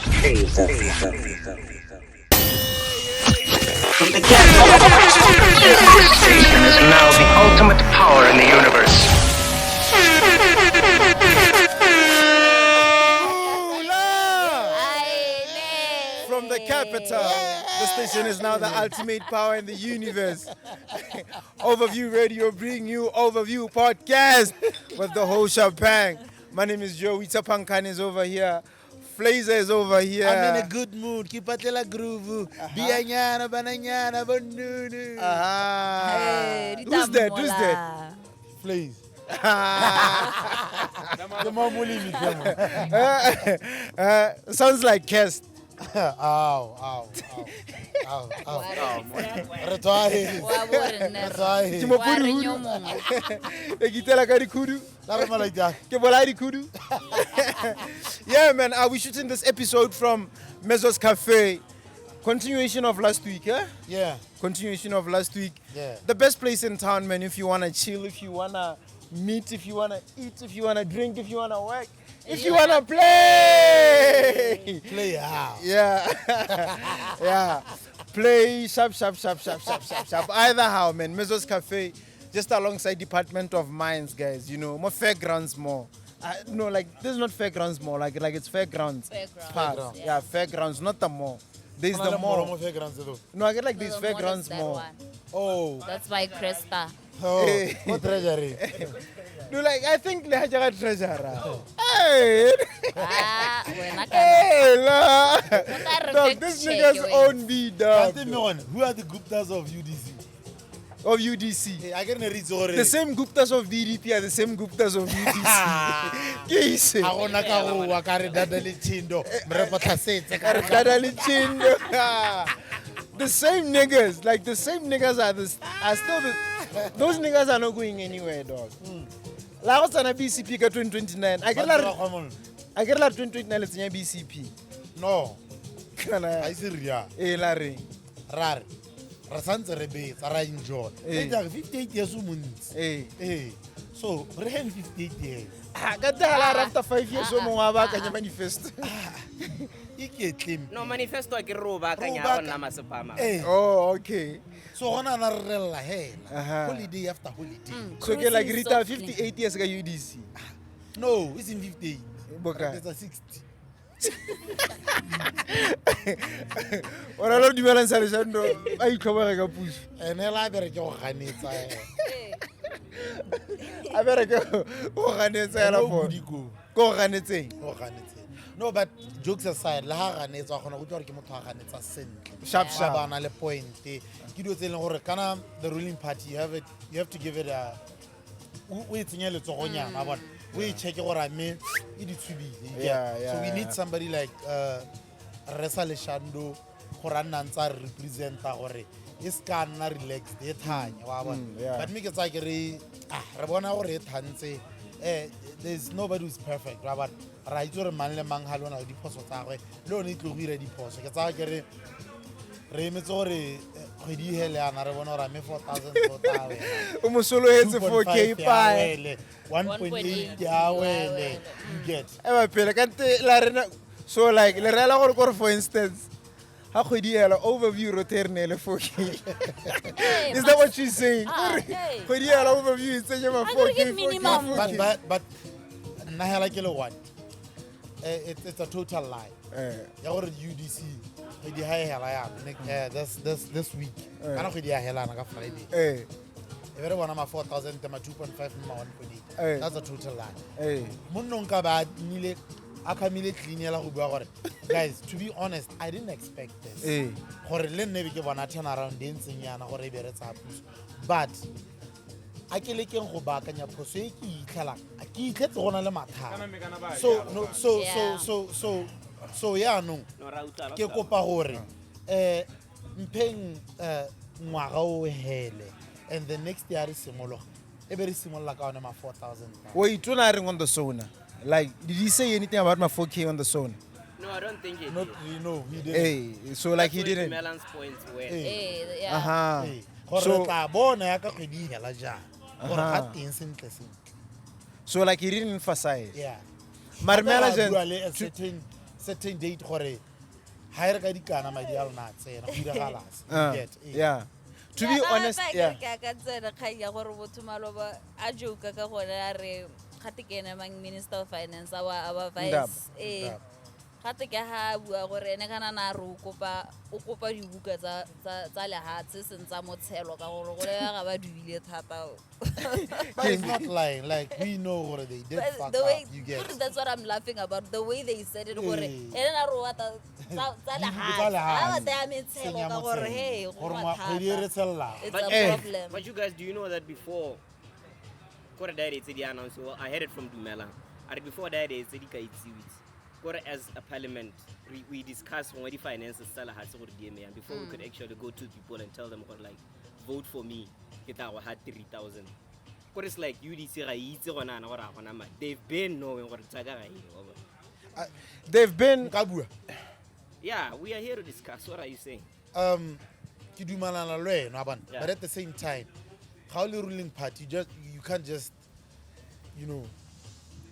From the capital. Station is now the ultimate power in the universe. From the capital, the station is now the ultimate power in the universe. Overview Radio bring you Overview Podcast with the whole shebang. My name is Joe. Wita Pankan is over here. Flazer is over here. I'm in a good mood. Ke ipatlela groove. Bianyana, bananyana, bonunu. Ah. Hey, Who's that? Who's that? Please. Ke mo molemi ke mo. Sounds like Cast. Ow, ow, ow. Ow, ow. Re tshwae. Wa bo re nne Re re- tshwae. Ke mo wa re phuduhudu. nyo mongwe. E ke itela ka dikhudu. La re malaita. Ke bolaya dikhudu. Yeah, man. Are we shooting this episode from Mezzos Cafe? Continuation of last week, eh? Yeah. Continuation of last week. Yeah. The best place in town, man. If you wanna chill, if you wanna meet, if you wanna eat, if you wanna drink, if you wanna work, if you wanna play. Play how. Yeah. Yeah. Play sharp, sharp, sharp, sharp, sharp, sharp, sharp. Either how, man. Mezzos Cafe, just alongside Department of Mines, guys. You know, more fairgrounds, more. No, like this is not fairgrounds more. Like it's fairgrounds. Fairgrounds, Park. yeah. Yeah, fairgrounds, not the mall. There's Go na the le mall mall. mo fairgrounds though. No, I get like No, there's the mall is fairgrounds that more. one. Oh. That's by Cresta. Oh, Eh. mo treasury. No, like I think le haja treasurer. Hey. Ah, wena kana. Hey, la. tla re Dog, fact this check nigga's wena. own B, dog. Kante mme gone, who are the Guptas of UDC? Of UDC. Eh, a ke re ne re itse gore The same Guptas of BDP are the same Guptas of UDC. Ke ise. ga gona ka go wa ka re dada le Chindo, mrepo tlhasetse Ka re dada le Chindo. The same niggas, like the same niggas are the are still the those niggas are not going anywhere, dog. La go tsena BCP ka 2029. A ke la re a ke re la re 2029 le tsenya BCP. No, Kana ga ise re rialo. e la reng. Ra re re santse re betsa ra enjoy. Eh. E jang 58 years o montsi. Eh. Ee. So re heng 58 years. Ah, ka tala after 5 years o mongwe wa baakanya manifesto. Iketleng. No, manifesto a ke re o baakanya Re o go nna masepama. Ee. Oh, okay. So gona na re rella hela. Aha. Holiday after holiday. So ke like Cruising Rita softly. 58 years ka UDC. No, it's in 58. Bokae? Re betsa 60. O ra lo dumelang sa leshando a itlhobogela ka puso. Ene la bere ke go ganetsa. eh. A bereke go ganetsa Ene hela o for. bodi koo. Ko go ganetseng. Go ganetseng. No, but jokes aside, le ha ganetsa wa kgona go utlwa gore ke motho a ganetsa sentle. Sharp, Ba sharp. ba na le point. Ke dilo tse e leng gore kana the ruling party you have it, you have to give it a o e tsenye letsogonyana wa bona. O e check gore a mme e di tshubile. You get? Yeah, So we yeah. need somebody like Rre Saleshando gore a nna ntse a re representa gore e se ka nna relaxed e thanye wa bona. Yeah. But mme ke tsaya ke re ah re bona gore e thantse eh there's nobody who's perfect wa bona. Ra itse gore mang le mang ha le ona le diphoso tsa gagwe le yone e tlo go ira diphoso. Ke tsaya ke re re emetse gore kgwedi e hele yana re bone gore a mme 4000 tota wena. O mo solohetse 4K 2.5 ya pae. wele, 1.8 ya wele. You get. E ba pele kante la rena so like le reela gore kore for instance ha kgwedi e hela overview rote re neele 4K. Hey, Is that what she's saying? Ah, Gore hey. kgwedi e hela overview e tsenye ma A ke re 4K ke 4K minimum. But 4K. but nna hela ke le one. It's a total lie. Eh. Ya gore UDC kgwedi ha e hela yana this week. Kana kgwedi ya helana ka Friday. Eh. E be re bona ma 4000 ma 2.5 ma 1.8. Eh. That's a total lie. Eh. Monnong ka ba nnile a khamile clean hela go bua gore guys to be honest I didn't expect this. Eh. Gore le nne be ke bona turnaround e ntseng yana gore e be re tsaya puso. But a ke lekeng go baakanya phoso e ke e itlhelang a ke itlhetse go na le mathata. So no so so Yeah. so so so yaanong No, ra utlwa, ra ke utlwa. kopa gore mpheng ngwaga o hele and the next year re simologa e be re simolola ka one ma 4000. Wait, tona a reng on the sona? Like, did he say anything about my 4K on the sona? No, I don't think he Not did. no, he didn't. Hey, so like he That's where didn't. Dumelan's points were. Eh. Eh, yeah. Aha. Ee, gore So re tla bona ya ka kgwedi e hela jang gore Aha. ga teng sentle sentle. So like he didn't emphasize. Yeah. Mara Gape ra Mela bua le a Jen- certain certain date gore ha e re ka dikana madi a lona a tsena go diragala se. You get, eh. Yeah, to be Yeah, honest, gape yeah. ke akantse kgang ya gore botho maloba a joke ka gone a re gate ke ene mang minister of finance our vice Ndaba. ee Ndaba. gate ke ha a bua gore ene kana na re o kopa dibuka tsa lehatshe seng tsa motshelo ka gore go lebega ba dubile thata. But it's not lying, like we know gore they did But fuck the way up, you get. kore that's what I'm laughing about, the way they said it gore Ee. ene na re o batla tsa Dibuka tsa lehatshe ga lehatshe. batla ya metshelo Seng ya ka gore motshelo. hey go Gore kgwedi e re mathata. tshellang. It's But a Eh. problem. But you guys, do you know that before kore diary tse di announce, well, I heard it from Dumelang. Are before diary tse di ka itsiwe. Kore as a parliament, we discuss gongwe di-finances tsa lehatshe gore di eme yang before we could actually go to people and tell them gore like vote for me, ke tla go ha 3000. Kore it's like UDC ga e itse gona ana gore ga gona madi. They've been knowing gore tsaka ga e, wa bona. They've been Nka bua. Yeah, we are here to discuss. What are you saying? Ke dumalana le wena, wa bona. Yeah. But at the same time, ga o le ruling party, you can't just, you know,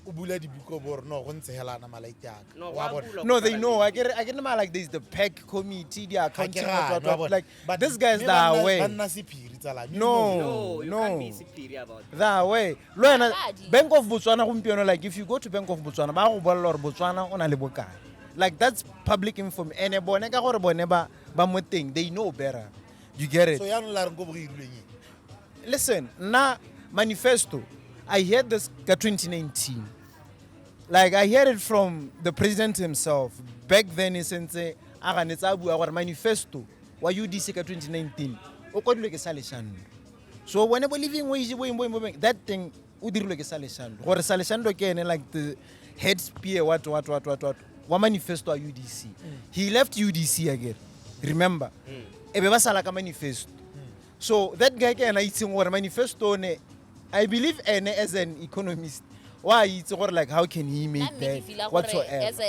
o bula dibuka bo re no go ntse hela ana malaiti a ka. No, Wa wa bona. bula No, ko they know. I parliament. get I get like there's the PEC committee, the Ha ke accounting, gane, what, wa what, bona. like But this guy's mme the way. ba nna sephiri tsala, mme No. No, you No. can't be superior about that. That way. Le wena, Babadi. Bank of Botswana gompieno, like if you go to Bank of Botswana, ba go bolelela gore Botswana o na le bokae. Like that's public information. Ene bone ka gore bone ba mo teng, they know better. You get it? So yaanong la reng ko bo go irilweng eng? Listen, na manifesto, I heard this ka 2019. Like I heard it from the president himself. Back then he sentse a ganetsa a bua gore manifesto wa UDC ka 2019 o kwadilwe ke Saleshando. So when bo living wage bo eng, bo eng, bo eng, that thing o dirilwe ke Saleshando. Gore Saleshando ke ene like the head spear what what what what what wa manifesto wa UDC. He left UDC again. Remember? E be ba sala ka manifesto. So that guy ke ena a itseng gore manifesto ne, I believe ene as an economist wa itse gore like how can he Nna make mme ke that feel-a gore whatsoever.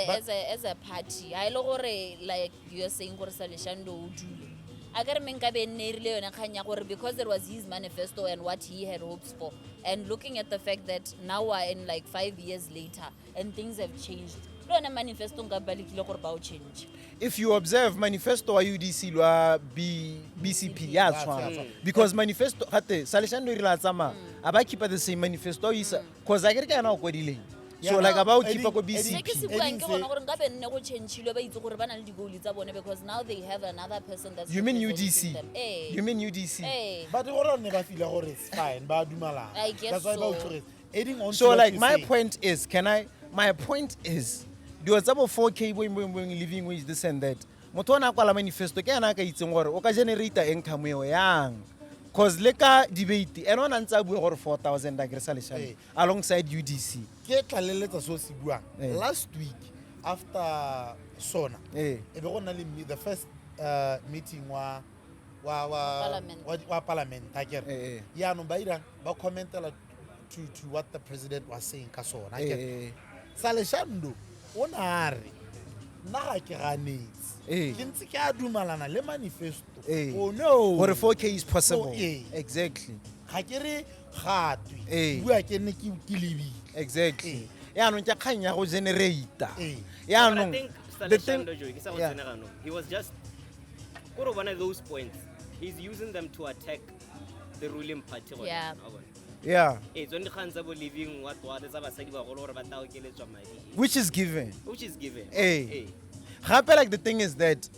as a party ha e le gore like you're saying gore Saleshando o dule a ka re mme nkabe nne e rile yone kgang ya gore because it was his manifesto and what he had hopes for, and looking at the fact that now we're in like 5 years later and things have changed, le yone manifesto nka ba lekile gore ba o change. If you observe manifesto wa UDC lwa BCP ya Ya tshwana tshwana. because manifesto gate Saleshando e rile a tsamaya a ba keepa the same manifesto a o isa cause a ke re ke ena o kwadileng. So Yeah. like a ba o Adding- keepa ko Se ke se BCP. buang Adding ke gone gore nkabe nne go changile ba itse gore ba na le di-goal tsa bone because now they have another person that's You mean representing UDC? them. Eh. You mean UDC? Eh. But gore ne ba feel gore it's fine, ba dumalana. I guess That's why ba o so. tlogetse. Adding on to So what like you my say, point is, can I? My point is, dilo tsa bo 4K bo eng, bo eng, bo eng, living wage this and that. Motho o ne a kwala manifesto ke ena a ka itseng gore o ka generate income eo yang. Cause le ka debate ene o ne a ntse a bua gore 4000 a kere sa leshano Ee. alongside UDC. Ke tlaleletsa se o se buang. Eh. Last week after sona, Eh. e be go nna le the first meeting Parliament. wa parliament akere. Eh, eh. Yaanong ba irang ba commentela to what the president was saying ka sona Eh, akere. eh, eh. Saleshando o ne a re nna ga ke ganetse. Eh. Ke ntse ke a dumalana le manifesto. Eh. Oh no. Gore 4K is possible. Oh, eh. Exactly. Ga ke re gatwe. Eh. Bua ke nne ke lebile. Exactly. Yaanong ke kgang ya go generate. Eh. But I Yaanong think the thing Saleshando Joe, ke sa go Yeah. tsene ganong, he was just kore bona those points. He's using them to attack the ruling party gone Yeah. jaanong, wa bona. Yeah. Ee, tsone dikgang tsa bo living what what tsa basadi bagolo gore ba tla okeletswa madi. Which is given. Which is given. Eh. Eh. Gape like the thing is that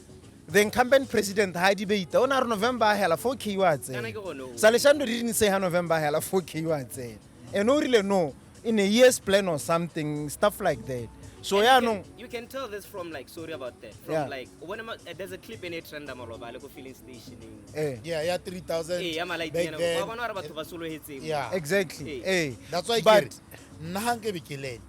the incumbent president ha debate o na re November a hela 4K wa Kana tsena. ke gone ho. Saleshando didn't say ha November hela 4K wa tsena. And o rile no in a year's plan or something, stuff like that. So And yeah, no. you can tell this from like, sorry about that. From Yeah. like, when there's a clip in a trend maloba le ko filling station. Eh, Yeah, yeah, 3000. Eh, ya malaiti back yana. then. Wa bona hore batho ba solohetseng. Yeah. exactly. Eh. Eh. That's why but ke re, nna ha nke be ke le ene,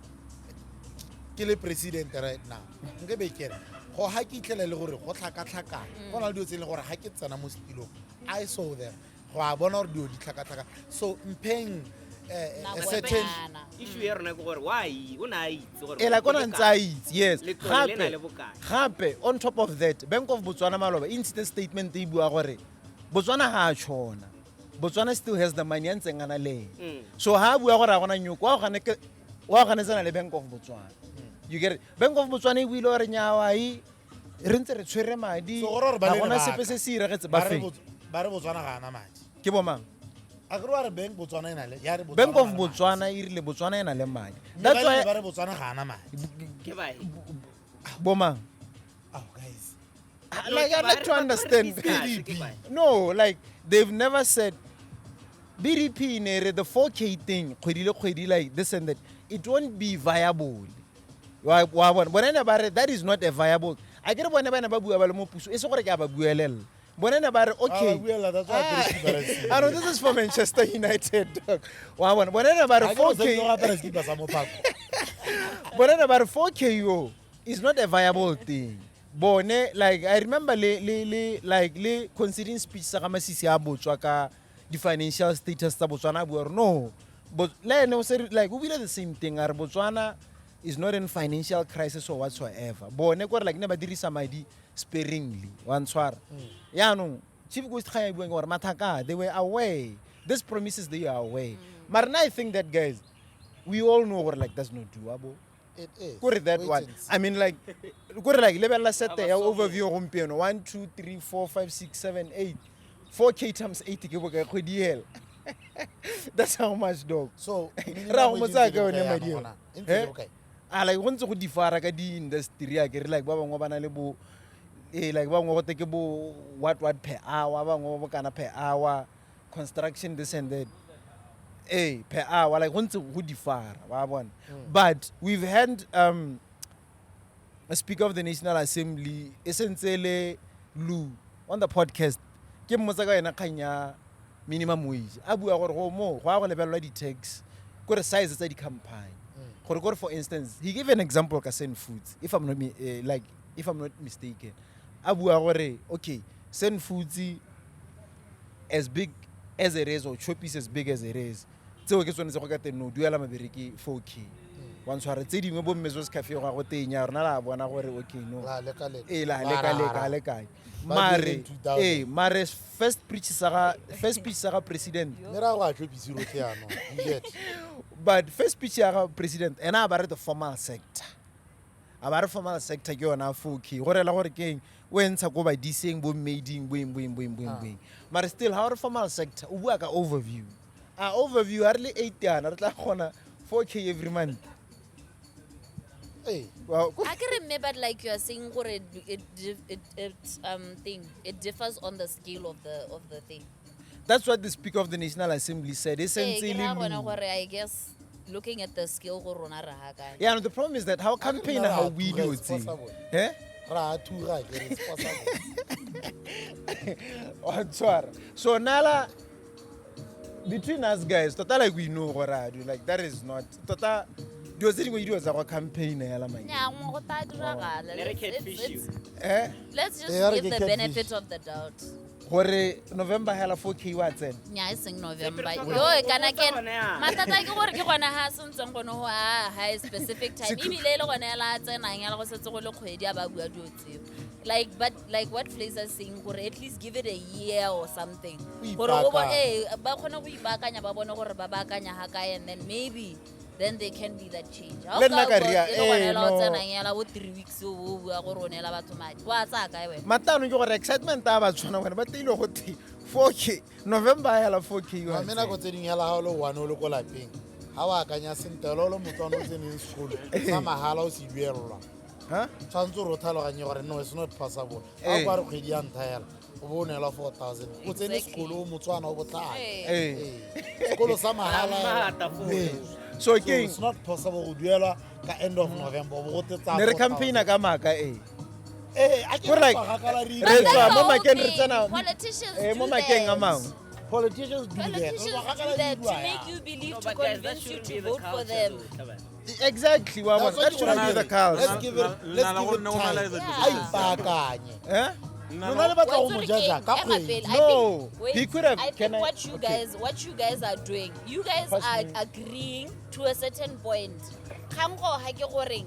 ke le president right now, nke be ke re, go ha ke itlhela e le gore go tlhakatlhakana, go na le dilo tse e leng gore ha ke tsena mo setilong, I saw them, go a bona gore dilo di tlhakatlhakana. So mpheng a certain Nakonyana. Issue ya rona ke gore why o ne a itse gore e like o na ntse a itse, yes. Letlole le na Gape le bokae. gape on top of that, Bank of Botswana maloba e ntshitse statement e bua gore Botswana ga a tshona. Botswana still has the money a ntseng a na le ene. So ha a bua gore a gona nyoko, wa go ganetsana le Bank of Botswana. You get it? Bank of Botswana e buile gore nyawa e re ntse re tshwere madi. So gore ba Ga le gona lebaka. sepe se se iragetse ba Ba re feng. Ba re Botswana ga ana madi. Ke bo mang? A kere wa re Bank Botswana e na le ya re Botswana Bank of ga ana madi. Botswana e rile Botswana e na le madi. Mme That's ba rile why ba re Botswana ga ana madi. Ke bae. bo mang? Oh, guys. Like, I'd like to understand. BDP. No, like they've never said BDP ne re the 4K thing, kgwedi le kgwedi, like this and that. It won't be viable. Wa bona bone ne ba re that is not a viable. A ke re bone ba ne ba bua ba le mo puso e se gore ke a ba buelela. Bone ne ba re okay. Ah, ba buelela, that's why Ah, I apere sekipa I know this is for Manchester United, dog. Wa bona bone ne ba re Ha ke re o 4K. sentse go apara sekipa sa mophako. Bone ne ba re 4K yo is not a viable thing. Bone, like I remember le le le like le considering speech sa ga Masisi a botswa ka di financial status tsa Botswana, a bua gore no, but le ene o se like o bile the same thing, a re Botswana is not in financial crisis or whatsoever. Bone kore like ne ba dirisa madi sparingly, wa ntshwara. Yaanong Chief Ghost ga ya buang gore mathaka, they were aware this promises, they are aware. Mara nna I think that, guys, we all know gore like that's not doable. It is. Kore that Wait one and see. I mean, like kore like lebelela sete ya Overview gompieno, 1 2 3 4 5 6 7 8, 4K times 8 ke bokae kgwedi hela? That's how much, dog. So, Ra go mo tsaya ka minimum yone wage madi e eo. ntse le bokae jaanong gona? E ntse le Eh? bokae? A like go ntse go differa ka di-industry a kere, like ba bangwe ba na le bo like ba bangwe gote ke bo what what per hour, ba bangwe ba bokana per hour, construction, this and that, per hour, like go ntse go differa, wa bona. But we've had a Speaker of the National Assembly e sentse le Lu on the podcast, ke mmotsa ka yona kgang ya minimum wage, a bua gore go mo go ya go lebelelwa di-tax, kore size tsa di-company, gore kore for instance he gave an example ka Sand Foods, if I'm not like if I'm not mistaken, a bua gore okay, Sand Foods as big as it is, or Choppies as big as it is, tseo ke tsone tse go ka teng no duela mabereki 4K, wa ntshwara. Tse dingwe bo Mmezos Cafe go ya go teng ya rona, la bona gore okay, no. La leka-leka. Ee, la Ba leka-leka, rara. lekae. Ba Mare dueleng 2000. ee, mare first speech sa ga president, Mme ra go a Choppies rotlhe jaanong. You get? But first speech ya ga president ena a ba re the formal sector, a ba re formal sector ke yona 4K, go rela gore keng o e ntsha ko badiseng, bo mading, boeng boeng boeng boeng boeng. Mare still ha o re formal sector, o bua ka Overview, a Overview a re le 8 yana re tla kgona 4K every month? Ee. A ke re mme, but like you are saying gore it thing, it differs on the scale of the thing. That's what the Speaker of the National Assembly said e Ee, sentse ke e le raya gone Lu. gore I guess looking at the scale gore rona re ha kae. Yeah, no, the problem is that how campaign nna how ra we thuga, do it's it. possible. Eh? Ra a thuga ke re, it's possible. Wa tshwara. So nala between us guys, tota like we know gore a do like that is not tota dilo tse dingwe ke dilo tsa go campaign hela man. Nnyaa, gongwe go tla diragala. Le re catfish you. Eh? Let's just Eh, a re give ke the catfish. benefit of the doubt. Gore November hela 4K wa tsena. Nnyaa, e seng November. Sepe re Yo, tlhoka kana go ke botsa gone yana. mathata ke gore ke gone ha sentseng gone go a high specific time, ebile e le gone hela a tsenang hela go setse go le kgwedi a ba bua dilo tseo, like, but like what Flazer is saying gore at least give it a year or something, Go gore o bo ipaakanya. ee, ba kgone go ipaakanya, ba bone gore ba baakanya ga kae, and then maybe then there can be that change. Ha o Le nna ka ka bua ria, e le gone ee, hela o no. tsenang hela bo 3 weeks o bo o bua gore o neela batho madi, wa tsaya kae wena? Matano ke gore excitement a ba tshwana gone ba teile go te 4K November hela 4K wa Mme nako tse dingwe hela ha o le one o le ko lapeng, ha o akanya sentle, o le motswana o tseneng sekolo sa mahala o se duelelwa, Ha? tshwanetse gore o tlhaloganye gore no, it's not possible. Ha o Ee. kwa re kgwedi ya ntlha hela o bo o neelwa 4000, o tsene Exactly. sekolo, o motswana o botlhale. Ee. Eh. Ee. Sekolo sa mahala Ra mata foo. Ee. So So keng it's not possible go duelwa ka end of November o bo go te tsaya ne re 4,000. campaigna ka maaka ee. Ee, a ke Gore re like, tswa kgakala re re ile. tswa That's mo the whole makeng re thing. tsena Politicians eh, do mo makeng a that. mangwe. Politicians do that. Re Politicians tswa kgakala do re that to bua make yana. you believe, No, to but guys, that convince you shouldn't to be the vote for culture them. though, Tlhabane. Exactly, wa bona, That's that what you shouldn't be the wanna culture. Let's give it, let's Nna give go it time. normalize Yeah. A ipaakanye. Eh? Lona le batla go Wa mo itse gore judge keng? ka Ema kgwedi. pele. I No, think, wait, he could have- I can think I- what you okay. guys, what you guys are doing, you guys Pass are me. agreeing to a certain point. Kgang go ha ke goreng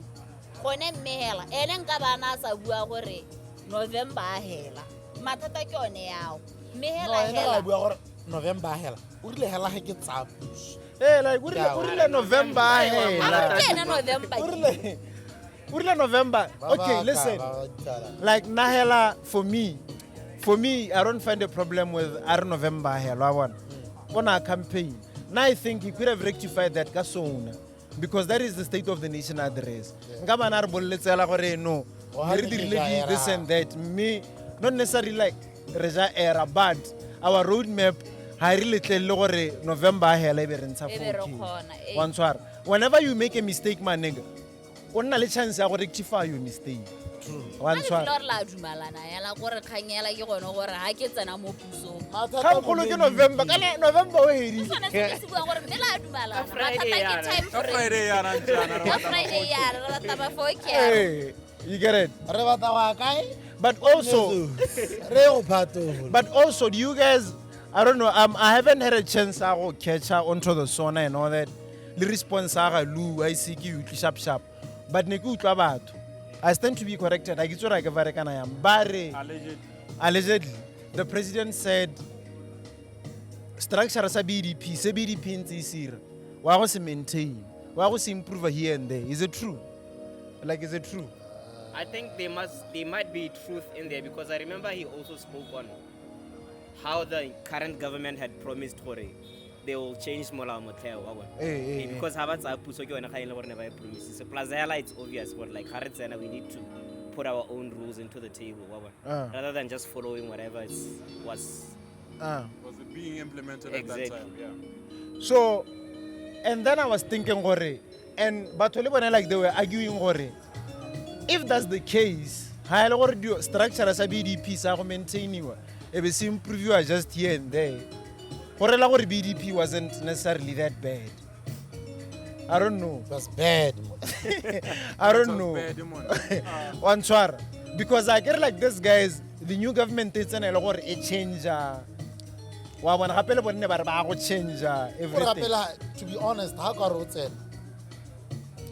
gone mme hela ene nka bana a sa bua gore November a hela, mathata ke one yao mme No, hela ene ga a hela bua gore November hela, o rile hela ge ke tsaya puso. Eh, like o rile November A hela. re ke ene November O rile O rile November. Ba Okay, baka, listen. ba ba ditsala. Like nahela for me, I don't find a problem with R November hela wa bona. Ona campaign. Now I think he could have rectified that ka sona because that is the state of the nation address. Nka bana re boleletsela gore no, Wa re ha dirile ke ja di this era. and that. Mme not necessarily like re ja era, but our roadmap ha re letlelele gore November hela e be re ntsha E be re 4K. kgona, eh. Wa ntshwara. Whenever you make a mistake, my nigga, o nna le chance ya go rectify your mistake. Wa Nna ke feel ntshwara. gore la dumalana hela gore kgang hela ke gone gore ha ke tsena mo pusong. Mathata Kgangkgolo ke mo November, kana November o hedile. Sone se ke se buang gore mme la dumalana. Ka Friday Mathata ke yana. time Ka frame. Friday yana ntjana, re Ka batla Friday ma-4K. yana re batla ma 4K. Hey, you get it. Re batla go ya kae? But also, Re go phatola. but also, do you guys? I don't know. I haven't had a chance to go catch her onto the sauna and all that. Le response ya ga Lou, I see ke utlwe sharp sharp. But ne ke utlwa batho. I stand to be corrected. I ke tsora ke bare kana yang. Ba re Allegedly. allegedly the president said structure sa BDP se BDP ntse e se ira, wa go se maintain, wa go se improve here and there. Is it true? Like, is it true? I think there might be truth in there because I remember he also spoke on how the current government had promised gore they will change molao motheo wa bona. Eh, eh, eh. Because ha ba tsaya puso ke yone ga e le gore ne ba e promisitse. Plus hela it's obvious gore like ga re tsena we need to put our own rules into the table wa bona. Ah. Rather than just following whatever was Ah. Was it being implemented at that Exactly. time? Yeah. So, and then I was thinking gore, and batho le bone like they were arguing gore, if that's the case, ha e le gore dio structure sa BDP sa go maintainiwa, e be se improviwa just here and there. Go rela gore BDP wasn't necessarily that bad. I don't know. It was bad. mo. I It don't was know. bad, mon. Wa ntshwara. Because I get like this guys, the new government e tsena e le gore e change wa bona gape le bone ba re ba go change Gore everything. gape to be honest, ha ka re o tsena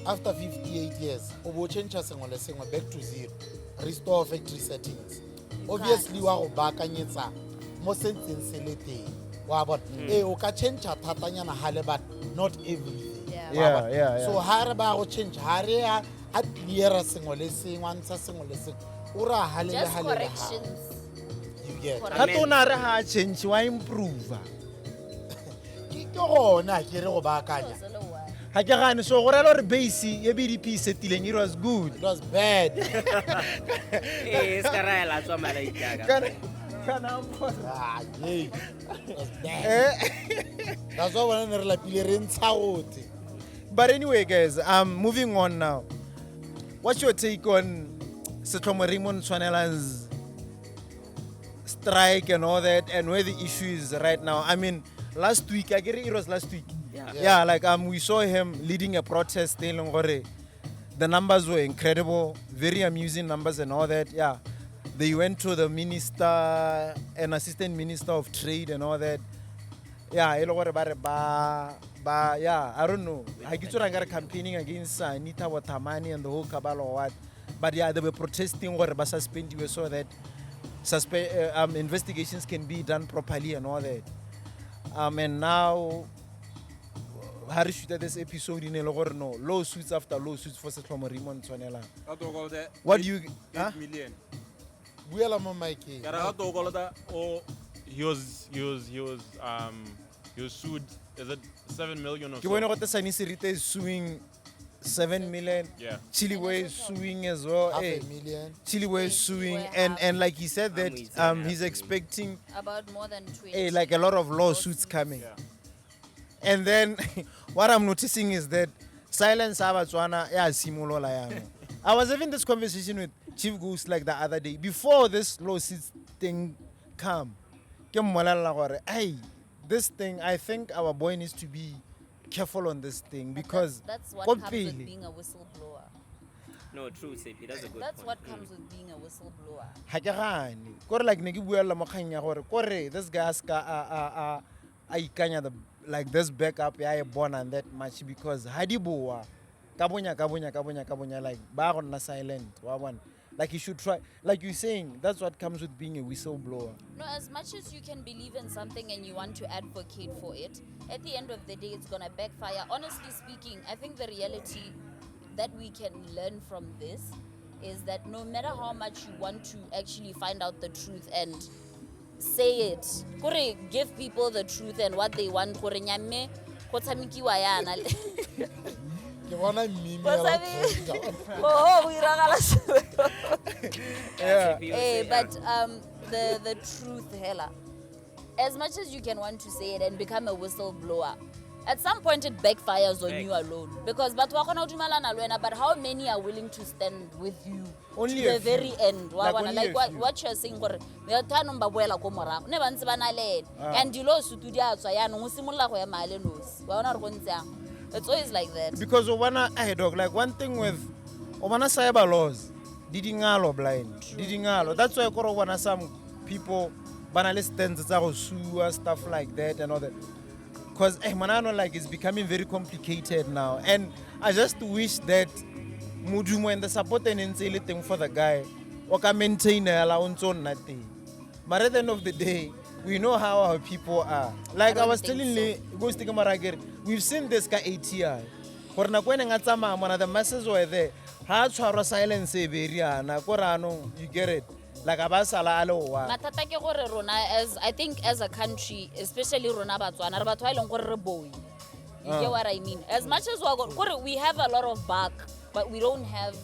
after 58 years o bo change sengwe le sengwe back to zero, restore factory settings. Obviously wa go baakanyetsa mo sentseng se le teng wa bona. Ee, o ka change thatanyana hale, but not everything. Yeah. Wa Yeah, bona? yeah. So ha re ba go change, ha re a cleara sengwe le sengwe, a ntsha sengwe le sengwe, o ra hale le Just hale le hale. corrections. You get? Gape o na re ha a change wa improve. Ke gona ke re go baakanya. Se le one. Ga ke gane so go rela gore base ya BDP e setileng it was good. It was bad. Eh, se ka ra ela tswa malaika. Kana mpona. Ah, yay. It was bad. Eh? That's why bona ne re lapile re ntsha gote. But anyway, guys, moving on now. What's your take on Setlhomo Raymond Tshwanelang's strike and all that, and where the issue is right now? I mean, last week, I get it, it was last week. Yeah. Yeah, like we saw him leading a protest in gore. The numbers were incredible, very amusing numbers and all that. Yeah. They went to the minister and assistant minister of trade and all that. Yeah, e le gore ba re ba yeah, I don't know. Ha ke tsora nkare campaigning against Anita Wathamani and the whole cabal or what. But yeah, they were protesting gore ba suspendiwe so that investigations can be done properly and all that. And now ha re shoota this episode e ne le gore no lawsuits after lawsuits for Setlhomo Raymond Tshwanelang. Ka to kolota What do you huh? 8 million. Buela mo mic-eng. Ka re ga to kolota o he was sued, is it 7 million or Ke so? bone gote Sani Serite is suing 7 million. Yeah. Chiliwe is suing as well. Half Eh, a million. Chiliwe is suing Chiliwe and half. and like he said that Amoitse half he's a million. expecting About more than 20. like a lot of lawsuits coming. Yeah. And then what I'm noticing is that silence ya Batswana ya simolola yaanong. I was having this conversation with Chief Goose like the other day before this lawsuit thing come. Ke mmolella gore, hey, this thing, I think our boy needs to be careful on this thing But because that's what ko comes with pele, being a whistleblower. No, true, Sepi. That's a good That's point. what comes with being a whistleblower. ha ke gane kore like ne ke buella mo kgang ya gore kore this guy a ska a ikanya the like this backup ya e bona that much because ha di boa ka bonya ka bonya ka bonya ka bonya like ba go nna silent wa bona. Like you should try, like you're saying, that's what comes with being a whistleblower. No, as much as you can believe in something and you want to advocate for it, at the end of the day, it's gonna backfire. Honestly speaking, I think the reality, that we can learn from this is that no matter how much you want to actually find out the truth and say it, kore give people the truth and what they want, gore nyamme go tshamekiwa yana. Ke bona mmimi Go ya ba tshabe- Oh, go iragala sengwe. Yeah. Eh, but the truth, hela. As much as you can want to say it and become a whistleblower, at some point it backfires on you alone. Because batho ba kgona ho dumelana le wena, but how many are willing to stand with you Only to a the few. very end? Wa Like, bona, only like a what, few. what you're saying gore batho anong ba boela ko morago ne ba ntse ba na le ene Ah. and dilo sutu di a tswa yaanong o simolola go ema a le nosi wa bona gore go ntse yang. It's always like that. Because o bona, hey dog, like one thing with o bona cyber laws, di dingalo blind, di dingalo. That's why kore o bona some people ba na le stands tsa go sua, stuff like that and all that. Because eh, man, I know like it's becoming very complicated now. And I just wish that modumo and the support e ne ntse e le teng for the guy o ka maintainela o ntse o nna teng. But at the end of the day, we know how our people are. Like I I don't was think telling so. Le, go stick mara ke re, we've seen this ka ATI. Gore nako e neng a tsamaya mona, the masses were there. Ha a tshwarwa silence e be e riana, ko re anong, you get it. Like a ba sala a le one. Mathata ke gore rona as I think as a country, especially rona Batswana, re batho ba e leng gore re boi. You get what I mean? As much as we're gore we have a lot of bark, but we don't have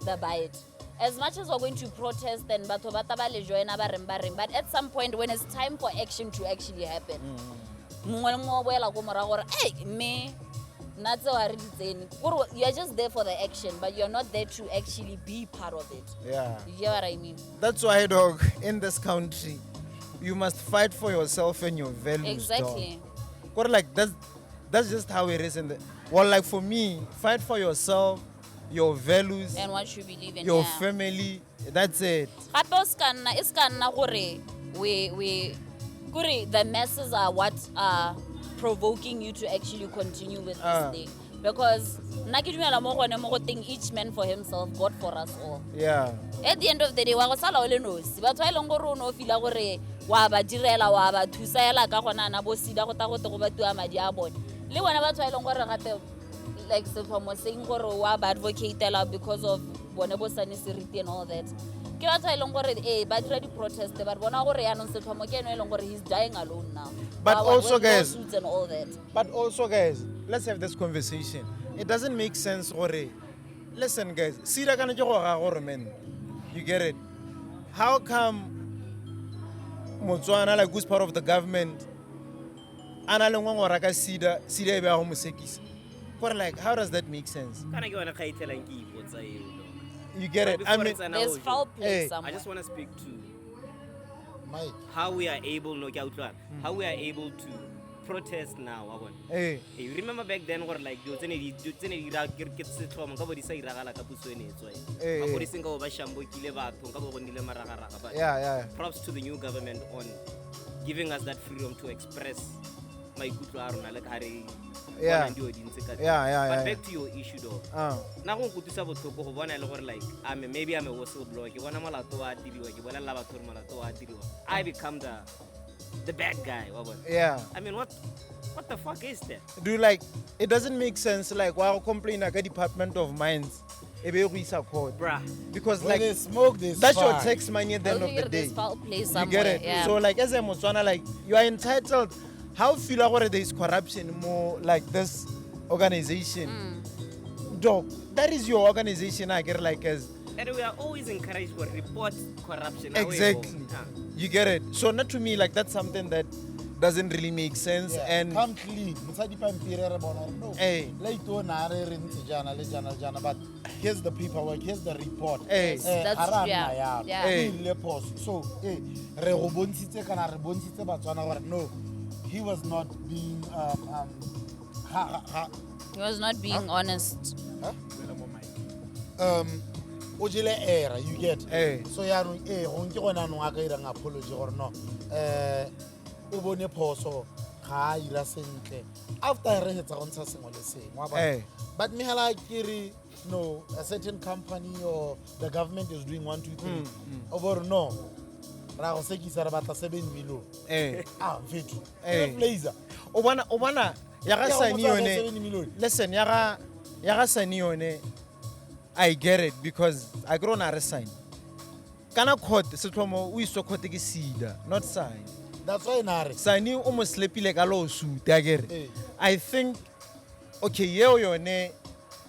the bite. As much as we're going to protest and batho ba tla ba le joina ba reng ba reng, but at some point when it's time for action to actually happen, mongwe le mongwe o boela ko morago gore, "Ei, mme nna tseo ha re di tsene." Kore you're just there for the action, but you're not there to actually be part of it. Yeah. You get what I mean? That's why, dog, in this country, you must fight for yourself and your values. Dog. Exactly. Kore like that's just how it is in the well, like for me, fight for yourself, your values, And what you believe in. your yeah. family. That's it. Gape o ska nna, e ska nna gore we kore the masses are what are provoking you to actually continue with this thing. Because nna ke dumela mo gone mo go teng each man for himself, God for us all. Yeah. At the end of the day, wa go sala o le nosi. Batho ba e leng gore o ne o feel-a gore wa ba direla, wa ba thusa hela ka gona ana bo sida go ta go te go batiwa madi a bone. Le bona batho ba e leng gore gape like setlhomo seng gore wa ba advocatela because of bone bo sane seriti and all that. Ke batho ba e leng gore ee ba dira di-protest, but bona gore yaanong setlhomo ke eno e leng gore he's dying alone now. But Wa also, with guys, lawsuits and all that. But also, guys, let's have this conversation. It doesn't make sense gore, listen, guys, sida kana ke go ga gore men. You get it? How come Motswana, like who's part of the government, a na le ngongora ka sida, sida e be ya go mo sekisa? Gore like, how does that make sense? Kana ke yone kgang e tlelang ke ipotsa eo, dog. You get it? But I before mean, re tsena There's ho, foul play Hey. I somewhere. just want to speak to Mike. how we are able, no, ke a utlwa, how we are able to protest now, wa bona. Hey. Hey, you remember back then gore like dilo tse ne di dilo tse ne di ira ke setlhomo nka bo di sa iragala ka puso e ne e tswa e. Eh, eh. Mapodisi nka bo ba shambokile batho, nka bo go nnile maragaraga, but Yeah, yeah. props to the new government on giving us that freedom to express maikutlo a rona le ka re Yeah. bonang dilo di ntse ka teng. Yeah, yeah, But yeah, back to your issue though. Nna go nkutlwisa botlhoko go bona e le gore like I'm a, maybe I'm a whistleblower, ke bona molato wa diriwa, ke bolelela batho gore molato wa diriwa. I become the bad guy, wa bona. Yeah. I mean, what the fuck is that? Do like it doesn't make sense like why go complain ka Department of Mines e be e go isa court. Bruh. Because When like they smoke, they that's your spy. tax money at the end of the day. There's foul play You somewhere. get it? Yeah. So like as a Motswana, like you are entitled. How feel gore there is corruption more like this organization? Dog, that is your organization. I get like as And we are always encouraged to report corruption. Away Exactly. go. You get it? So not to me, like that's something that doesn't really make sense. Yeah. And come clean. Ntsha dipampiri re bona gore no. Hey. Le ito na re re ntse jaana le jaana le jaana, but here's the paperwork, here's the report. Hey. Yes, that's ga re a true, yeah. nna yalo. Yeah. Hey. O ile phoso. So, re go bontshitse kana re bontshitse Batswana gore no, he was not being ha, ha, He was not being honest. ha? O jele era, you get. Hey. So yaanong gongwe ke gone anong a ka irang apology gore no, o bone phoso, ga a ira sentle. After re hetsa go ntsha sengwe le sengwe, wa bona. Hey. But mme hela ke re, no, a certain company or the government is doing 1, 2, 3. O bo re no, ra go sekisa re batla 7 million. Ah, mfethu. Eh. Blazer. O bona ya ga Ya go Sani motsa yone. 7 million. Listen, ya ga Sani yone. I get it because I grow na re sign. Kana court Setlhomo o iswa court ke SEDA, not sign. That's why na re Sani o mo slepile ka lawsuit akere. Ee. I think okay yeo yone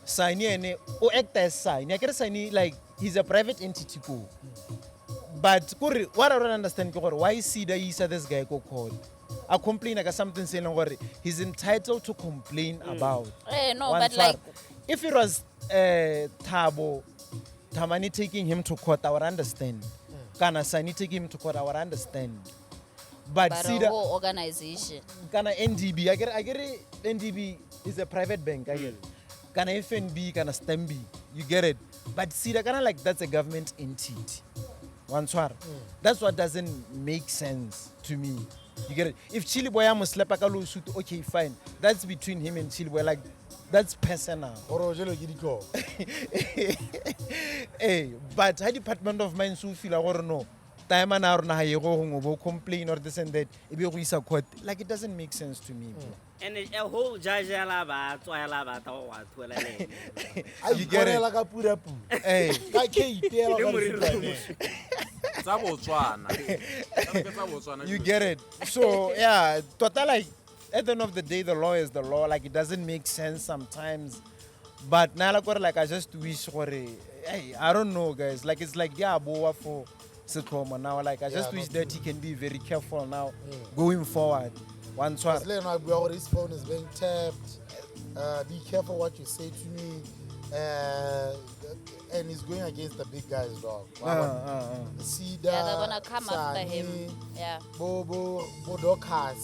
Sani ene o act as Sani. Akere Sani like he's a private entity ko. But kore what I don't understand ke gore why SEDA isa this guy ko court. A complain ka something se e leng gore he's entitled to complain about. No, Wa but ntshwara. like If it was Thabo Thamane taking him to court, I would understand. Kana Sani taking him to court, I would understand. But, but see a the whole organization. kana NDB, I get it, NDB is a private bank, I get it. Kana FNB, kana Stambi, you get it. But see, that kind of like that's a government entity. Wa ntshwara. That's what doesn't make sense to me. You get it? If Chili Boy a mo slap ka lawsuit, okay, fine. That's between him and Chili Boy. Like, that's personal. Gore o jelwe ke ditlhogo. Hey, but ha Department of Mines o feel gore no, time ana rona ha ye go gongwe bo complain or this and that, e be go isa court. Like, it doesn't make sense to me, bro. And a whole judge la ba tswa la ba ta go athola le ene. A You get it? iponela ka purapura. Hey. Ka ke ipeela Le ka moriri o lesukwane. Tsa Botswana. Tsa Botswana. You get it? So yeah, tota like at the end of the day, the law is the law. Like, it doesn't make sense sometimes. But now like, gore, like I just wish gore, hey, I don't know, guys. Like, it's like yeah, boa for Setlhomo now. Like, I just Yeah, wish not that he can be very careful now going forward. One Because le ena a bua gore his phone is being tapped. Be careful what you say to me. And he's going against the big guys, dog. Wa bona? SEDA, Yeah, they're gonna come after him. Sani, Yeah. bo Dorcas,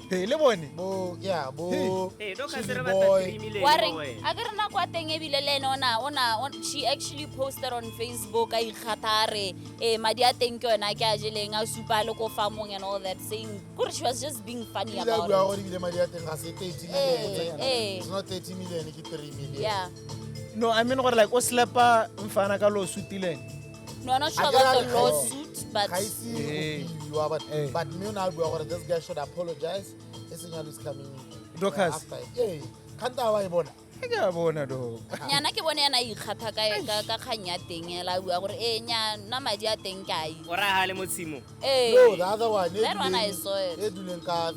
Hey, le bone. bo yeah, bo Hey, Dorcas Chili re batla Boy. 3 million Wa mo reng? wena. A ke re nako ya teng ebile le ene she actually posted on Facebook a ikgatha a re madi a teng ke yona a ke a jeleng a supa a le ko farmong and all that, saying kore she was just being funny Ebile a about bua it. gore ebile madi a teng ga se 30 million. Eh. It's not 30 million, ke 3 million. Yeah. No, I mean gore like o slapa mfana ka lawsuit le ene. No, I'm not sure A ke about re the ga ise- lawsuit, but ga ise go Eh. buiwa, but Eh. but mme o ne a bua gore this guy should apologize e seng yalo is coming Dorcas. after. Ee, kgante a wa e bona. Ke a bona dog. Nyana ke bone yana a ikgatha ka kgang ya teng ela a bua gore ee nya nna madi a teng ke a itse. O ra ha le mo tshimong. Ee. No, the other one e That one I saw it. e duleng ka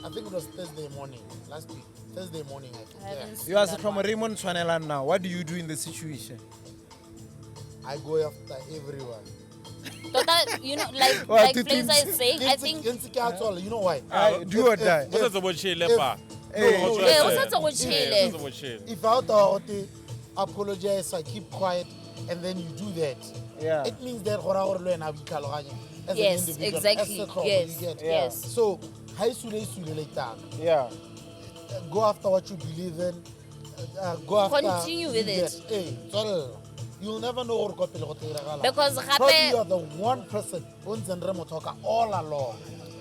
I think it was Thursday morning last week, Thursday morning, I think. I haven't Yeah. seen You are that Setlhomo one. Raymond Tshwanelang now. What do you do in the situation? I go after everyone. Tota, you know, like Well, like two Fraser things. is saying, I think Ke ntse ke a tswala, you know why? Do or die. O setse bo tshele pa. Eh. Ee, o setse go tshele. O setse bo tshele. If I thought apologize, I keep quiet, and then you do that. Yeah. It means that gore gore le wena o itlhaloganye as an Yes, individual, exactly. as Setlhomo, Yes, you get? Yeah. yes. So, ha e sule e sule le tang. Yeah. Go after what you believe in. Go after Continue with you it. get. Eh, tswelela. You'll never know gore ko pele go tla diragalang. Because gape- Probably you are the one person o ntseng re mo talka all along.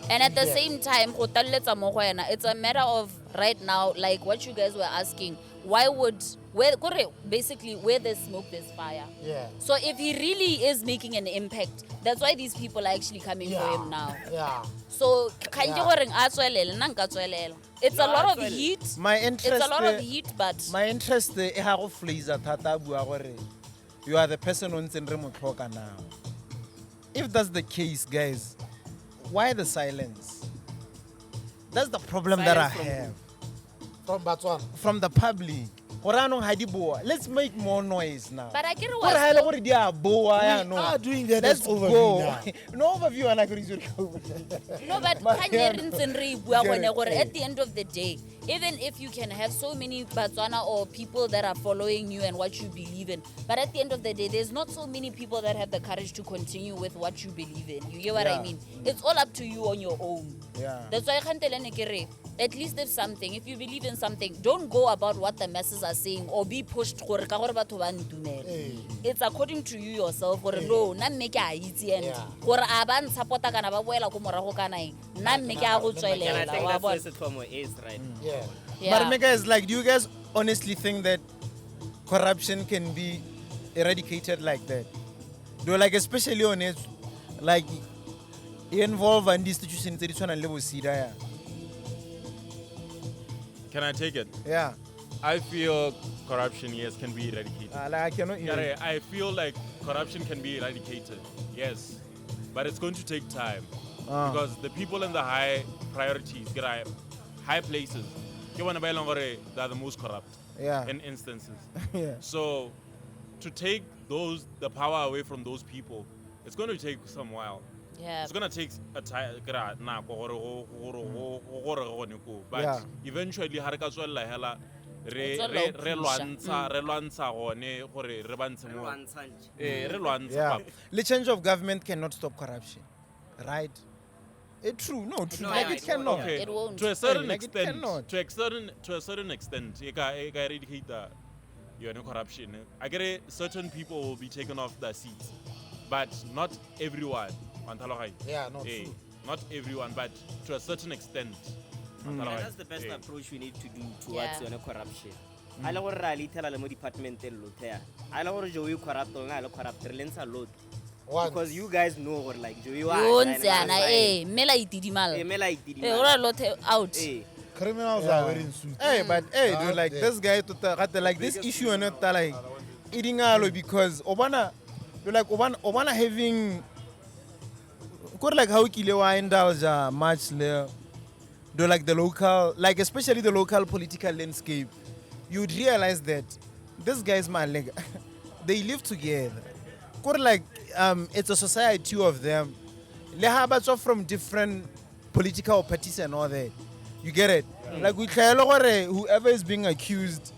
And at the Yeah. same time, go tlaleletsa mo go wena, it's a matter of right now, like what you guys were asking, why would, where, kore, basically, where there's smoke, there's fire. Yeah. So if he really is making an impact, that's why these people are actually coming for him now. Yeah. So kgang ke Yeah. goreng a tswelele, nna nka tswelela. It's a No, lot a of tswelele. heat. My interest It's a lot of heat, but My interest e ha go Fraser thata a bua gore you are the person o ntseng re mo tlhoka now. If that's the case, guys, why the silence? That's the problem that I Silence from have. From Botswana. From the public. Gore anong ha di boa. Let's make more noise now. But akere Gore wa ha e le still- gore di a boa We yaanong. are doing that Let's as overview go. now. No overview ana ke re itse gore- No, but Ma- kgang e re ntseng re e bua Get gone it, gore eh. at the end of the day, even if you can have so many Batswana or people that are following you and what you believe in, but at the end of the day, there's not so many people that have the courage to continue with what you believe in. You get what I Yeah. mean? It's all up to you on your own. Yeah. That's why kgantele ne ke re, at least if you believe in something, don't go about what the masses are saying or be pushed gore ka gore batho ba ntumela. Eh. It's according to you yourself gore no, nna mme ke a itse and Yeah. gore a ba ntshapota kana ba boela ko morago kana eng, nna mme ke a go And I tswelela, think wa that's where bona. Setlhomo is right. Yeah. Yeah. But guys, like, do you guys honestly think that corruption can be eradicated like that? Do like, especially on it, like, e involve and institutions tse di tshwanang le bo SEDA ya. Can I take it? Yeah. I feel corruption, yes, can be eradicated. Like I cannot hear. Kare, I feel like corruption can be eradicated, yes, but it's going to take time because the people in the high priorities, kere, high places, ke bona ba e leng gore they are the most corrupt Yeah. in instances. Yeah. So to take those the power away from those people, it's going to take some while. Yeah. It's gonna take a time, nako gore go gone koo. But Yeah. eventually, ha re ka tswelela hela, re O tswelela re o re pusha. lwantsha re lwantsha gone gore re ba ntshe Re mo lwantsha ntje. eh re lwantsha Yeah. papa. The change of government cannot stop corruption, right? It true, no, true. No, Like yeah, it it cannot. won't. Okay. It won't. To a certain Like, it extent, cannot. to a certain extent, e ka eradicate yone corruption. I get it, certain people will be taken off their seats, but not everyone. Wa ntlhaloganya? Yeah, no, Eh, true. Not everyone, but to a certain extent. Wa And ntlhaloganya? that's the best Eh. approach we need to do towards Yeah. yone corruption. A le gore re a le ithela le mo departmenteng lothe yana. A le gore Joey o corrupt lona a le corrupt re le ntsha lothe. Once. Because you guys know gore like Joey wa Yo ntse yana ee mme la itidimala. Eh, mme la Ee, itidimala. go ra lothe out. Eh. Criminals are wearing suits. Hey, but hey, dude, Out like there. this guy, tota, gate, like this issue on it, like, eating because Obana, you're like Obana, Obana having, kore like how kile wa indulge much le, do like the local, like especially the local political landscape, you'd realize that this guy's my leg, they live together. Kore like it's a society of them. Le ha ba tswa from different political parties and all that. You get it? Like we gore whoever is being accused,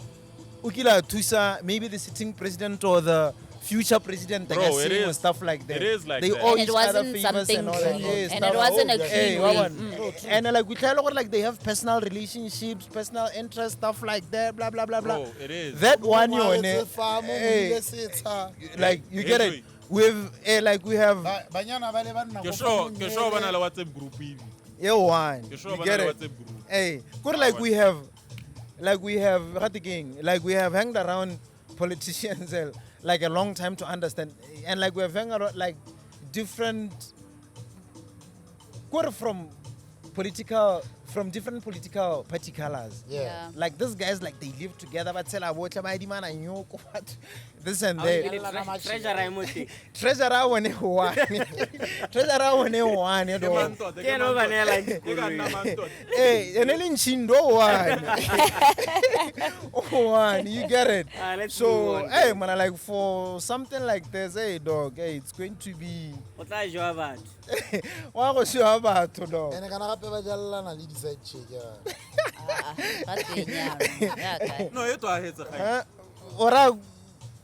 o kile a thusa maybe the sitting president or the future president Bro, ka it sengwe, is- stuff like that. it is like they that. owe And it each other wasn't favors something and all that. clean. Yeah, And stuff. it wasn't a Hey, clean wa way. bona. And like we try like they have personal relationships, personal interests, stuff like that, blah blah blah blah. Bro, it is. That one Mo yone, ngwaletse fa, mo eh, buile setsha. like you get it. Hey, We've like we have Banyana ba le ba nna Ke ko sure farmong ke sure ba na ele. le WhatsApp group ebile. yeah one. Ke sure You ba na get le it. WhatsApp group. Hey, good like we have, like we have, gate keng, like we have hanged around politicians like a long time to understand, and like we have hanged around like different, good from political, from different political party colors. Yeah. Yeah. Like these guys, like they live together, but tell botlhe ba adimana nyoko, what, this and A o that. nkile treasurer e mo teng. Treasurer one one, treasurer one one, dog. Ke ena o ba neelang Ke ka nna dikoloi. mang tota? Hey, ene le Nchindo one. One, you get it. Ah, let's So, move on, hey, man, like for something like this, hey, dog, hey, it's going to be. O tla jowa batho. Wa go shewa batho, dog. Ene kana gape ba jalelana le di-side chick, yeah. Ah, ah, ga teng jaanong, ya kae. No, e tlwaetse ga. Eh, o raya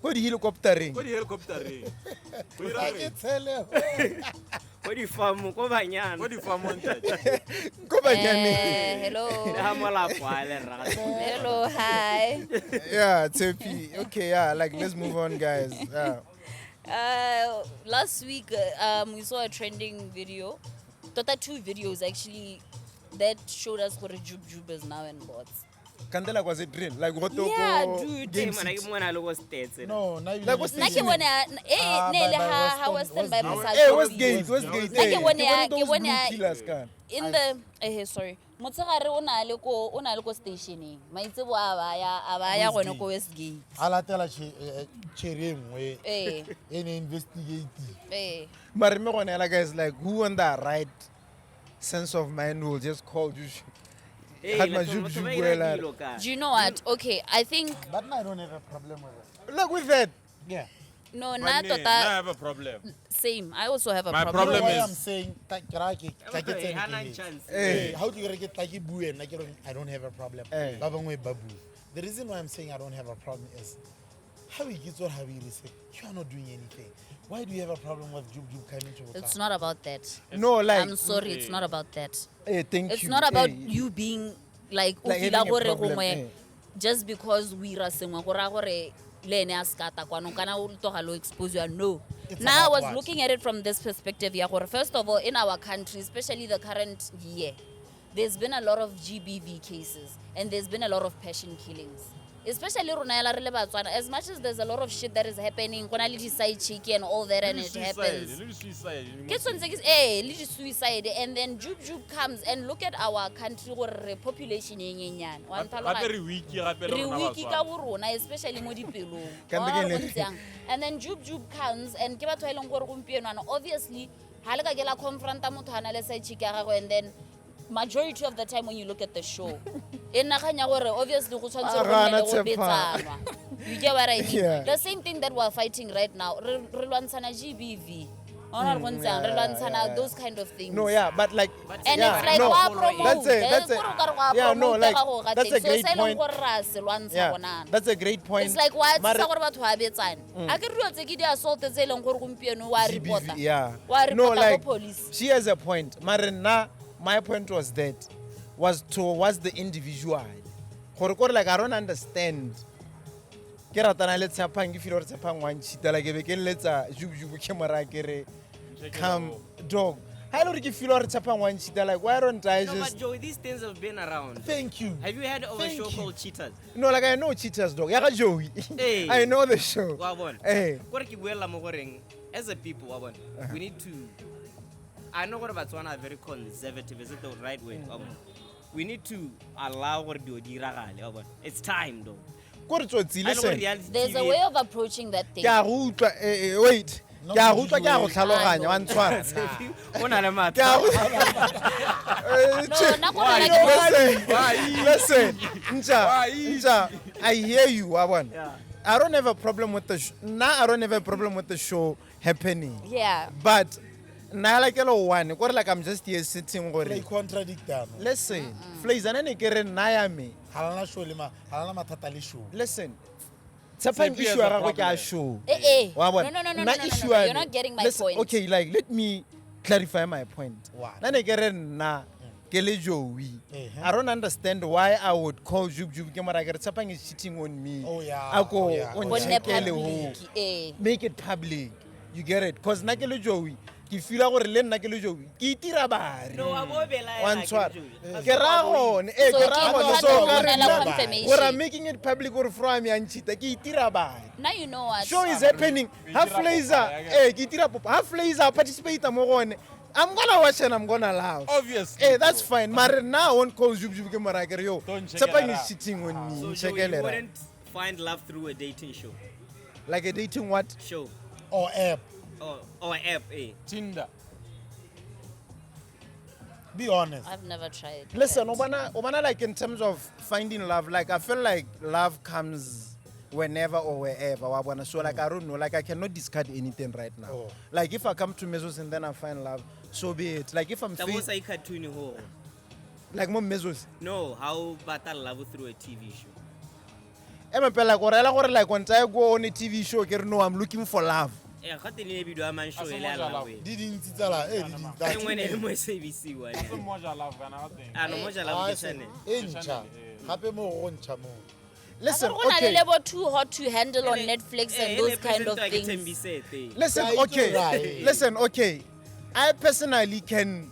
ko di-helicoptereng. Ko di-helicoptereng. Go dira Ga ke eng? tshele. Ko di-farm-ong, ko banyana. Ko di-farmong ntate. Ko banyaneng. Eh, hello. Le ha molapo a le rra. Hello, hi. Yeah, Tshepi. Okay, yeah, like let's move on, guys. Yeah. Last week, we saw a trending video. Tota two videos actually that showed us gore Jub Jub is now in bots. Kante like was it real? Like what the Yeah, dude. Game Ee, mona ke City. mona le ko Stats. No, nna ebile Like ke what's Nna ke bone Ah, ne le by ha Western- Western Westgate. bypass. Hey, Westgate, Westgate. Nna eh. ke bone ya- Ke ke those bone blue ya- pillars, kan. In the sorry. Motshegare o na le ko o na le ko stationeng. Maitsebo a ba ya a ba ya gone ko Westgate. A latela cherry e nngwe Eh, e ne investigate. eh. Mare mme gone hela, guys, like who on the right sense of mind will just call you? Ee, Had my batho- Jub batho Jub ba ira buela. dilo ka. Do you know what? Okay, I think But nna I don't have a problem with it. Look with that. Yeah. no, But na ne, tota nna I have a problem. same. I also have a My problem. problem Why is- I'm saying ke raya ke tla ke Eh, tsene ha ke na hetse. chance. Eh, how do you re ke tla ke bue nna ke re I don't have a problem. Eh. Ba bangwe ba bue. The reason why I'm saying I don't have a problem is how we get what we say you are not doing anything. Why do you have a problem with Jub Jub coming to It's Botswana? not about that. No, like I'm sorry, it's not about that. Thank It's you. not about Eh, you being like o Like feel-a having a gore problem, gongwe eh. just because o ira sengwe go raya gore le ene a se ka ta kwano kana o tloga lo expose you no. It's Now I about was what? looking at it from this perspective ya gore first of all in our country, especially the current year, there's been a lot of GBV cases and there's been a lot of passion killings. Especially rona yala re le Batswana, as much as there's a lot of shit that is happening, go na le di-side chick and all that, and Le it di-suicide, happens. le di-suicide. Ke tshwanetse ke ee le di-suicide, and then jube jube comes and look at our country gore re population e nyenyane. Wa Gape ntlhaloganya? re weak gape le Re rona weak ka Batswana. bo rona, especially mo dipelong. Ka Wa ntle ke bona le- go ntse yang? And then jube jube comes and ke batho ba e leng gore gompieno ana obviously ha le ka ke la confronta motho a na le side chick ya gagwe, and then majority of the time when you look at the show e nna kgang ya gore obviously go tshwanetse A go nne gana le go Tshepang. betsanwa. You get what I mean? Yeah. The same thing that we're fighting right now, re lwantshana GBV. Wa bona go ntse yang? Re Yeah, lwantshana yeah, yeah. those kind of things. No, yeah, but like, And yeah, it's like no, wa promote. that's it, that's it. Kore o ka re go a Yeah, no, promote like, ga go ga that's teng. a great So se e leng point. gore ra se lwantsha Yeah, gonana. that's a great point. It's like wa Mare- tsisa gore batho ba betsane. A ke re dilo tse ke di-assault tse e leng gore gompieno wa GBV, reporta. yeah. Wa No, reporta like, ko police. she has a point. Mare nna, my point was that was towards the individual. Gore kore like I don't understand. Ke ratana le Tshepang, ke feel gore Tshepang wa ncheata, like, ke be ke letsa jube jube ke mo raya ke re, come dog. Ha e le gore ke feel gore Tshepang wa ncheata, like, why don't I No, but just Joey, these things have been around. Thank you. Have you heard of a Thank show you. called Cheaters? No, like I know Cheaters, dog. Ya ga Joey. Hey. I know the show. Wa bona. Eh. Kore ke buella mo goreng, as a people, wa bona, we need to, I know gore Batswana are very conservative, is it the right word? Wa bona. We need to allow gore dilo di iragale, wa bona. It's time though. Kore tsotsi, Ha e le gore listen. reality There's a TV way of approaching that thing. Ke a go utlwa, wait. No, Ke a go utlwa, ke a go no. tlhaloganya, wa ntshwara. O na le Ke a matla. go No, nna gore like Listen, listen, Nja, Nja, I hear you, wa bona. Yeah. I don't have a problem with the nna I don't have a problem with the show happening. Yeah. But nna like ke le one, kore like I'm just here sitting gore. Like contradict ano. Listen, Flazer ne ke re nna ya me. Ga lena show le ma, ga lena mathata le show. Listen. Tshepang Tshepi has issue ya a gagwe ke a problem. show. Eh, eh. Wa bona? No, no, no, no, Nna no, no, no, issue no. ya You're me- not getting my Listen, point. Okay, like let me clarify my point. Why? Nna ne ke re nna ke le Joey. Eh, I don't understand why I would call Jube Jube ke mora ke re Tshepang is cheating on me. Oh, yeah, A ko oh, yeah, o oh, Go nne ncheckele ho. public, eh. Make it public. You get it? Cause nna ke le Joey, ke feela gore le nna ke le Joey, ke itira bari. No, wa bo belaela, Wa ke ntshwara. Joey. Ke raya gone, eh, So ke ke raya gone. bothata So go ka re bonela nna- confirmation. gore I'm making it public gore fro me a ncheata, ke itira bari. Now you know what. Show is happening. Ha Flazer, eh, ke itira popo. Ha Flazer participate mo go one, I'm gonna watch and I'm gonna laugh. Obviously. Eh, that's fine. Mare now I won't call Jube Jube ke mora ke re, yo, Don't check Tshepang it is out. cheating on me. So Joey, Ncheckele you ra. wouldn't find love through a dating show. Like a dating what? Show. Or app. Or app, eh. Tinder. Be honest. I've never tried. Listen, that. Obana, like in terms of finding love, like I feel like love comes whenever or wherever. Wabona. So like I don't know, like I cannot discard anything right now. Oh. Like if I come to Mesos and then I find love, so be it. Like if I'm Tla bo feel, sa i-cartoon ho. like mo Mesos. No, how batla love through a TV show. Ema pela gore ela gore like once I go on a TV show, ke re, no, I'm looking for love. Eh, ga teng e bidiwa mang show A se e le ya Moja love Love. e. Di dintsi tsala, eh, di dintsi. E nngwe ne e le mo SABC one. Se Moja Love kana ga teng. Ah, no, Moja Love Ah, ke se- channel. E ntšha. Channel, eh. Gape mo go ntšha mo. Listen, Go na le okay. lebo Too Hot to Handle on Eh, Netflix eh, and e those kind of representwa ke things. Thembi Seete. Listen, Right, okay. right. Listen, okay. I personally can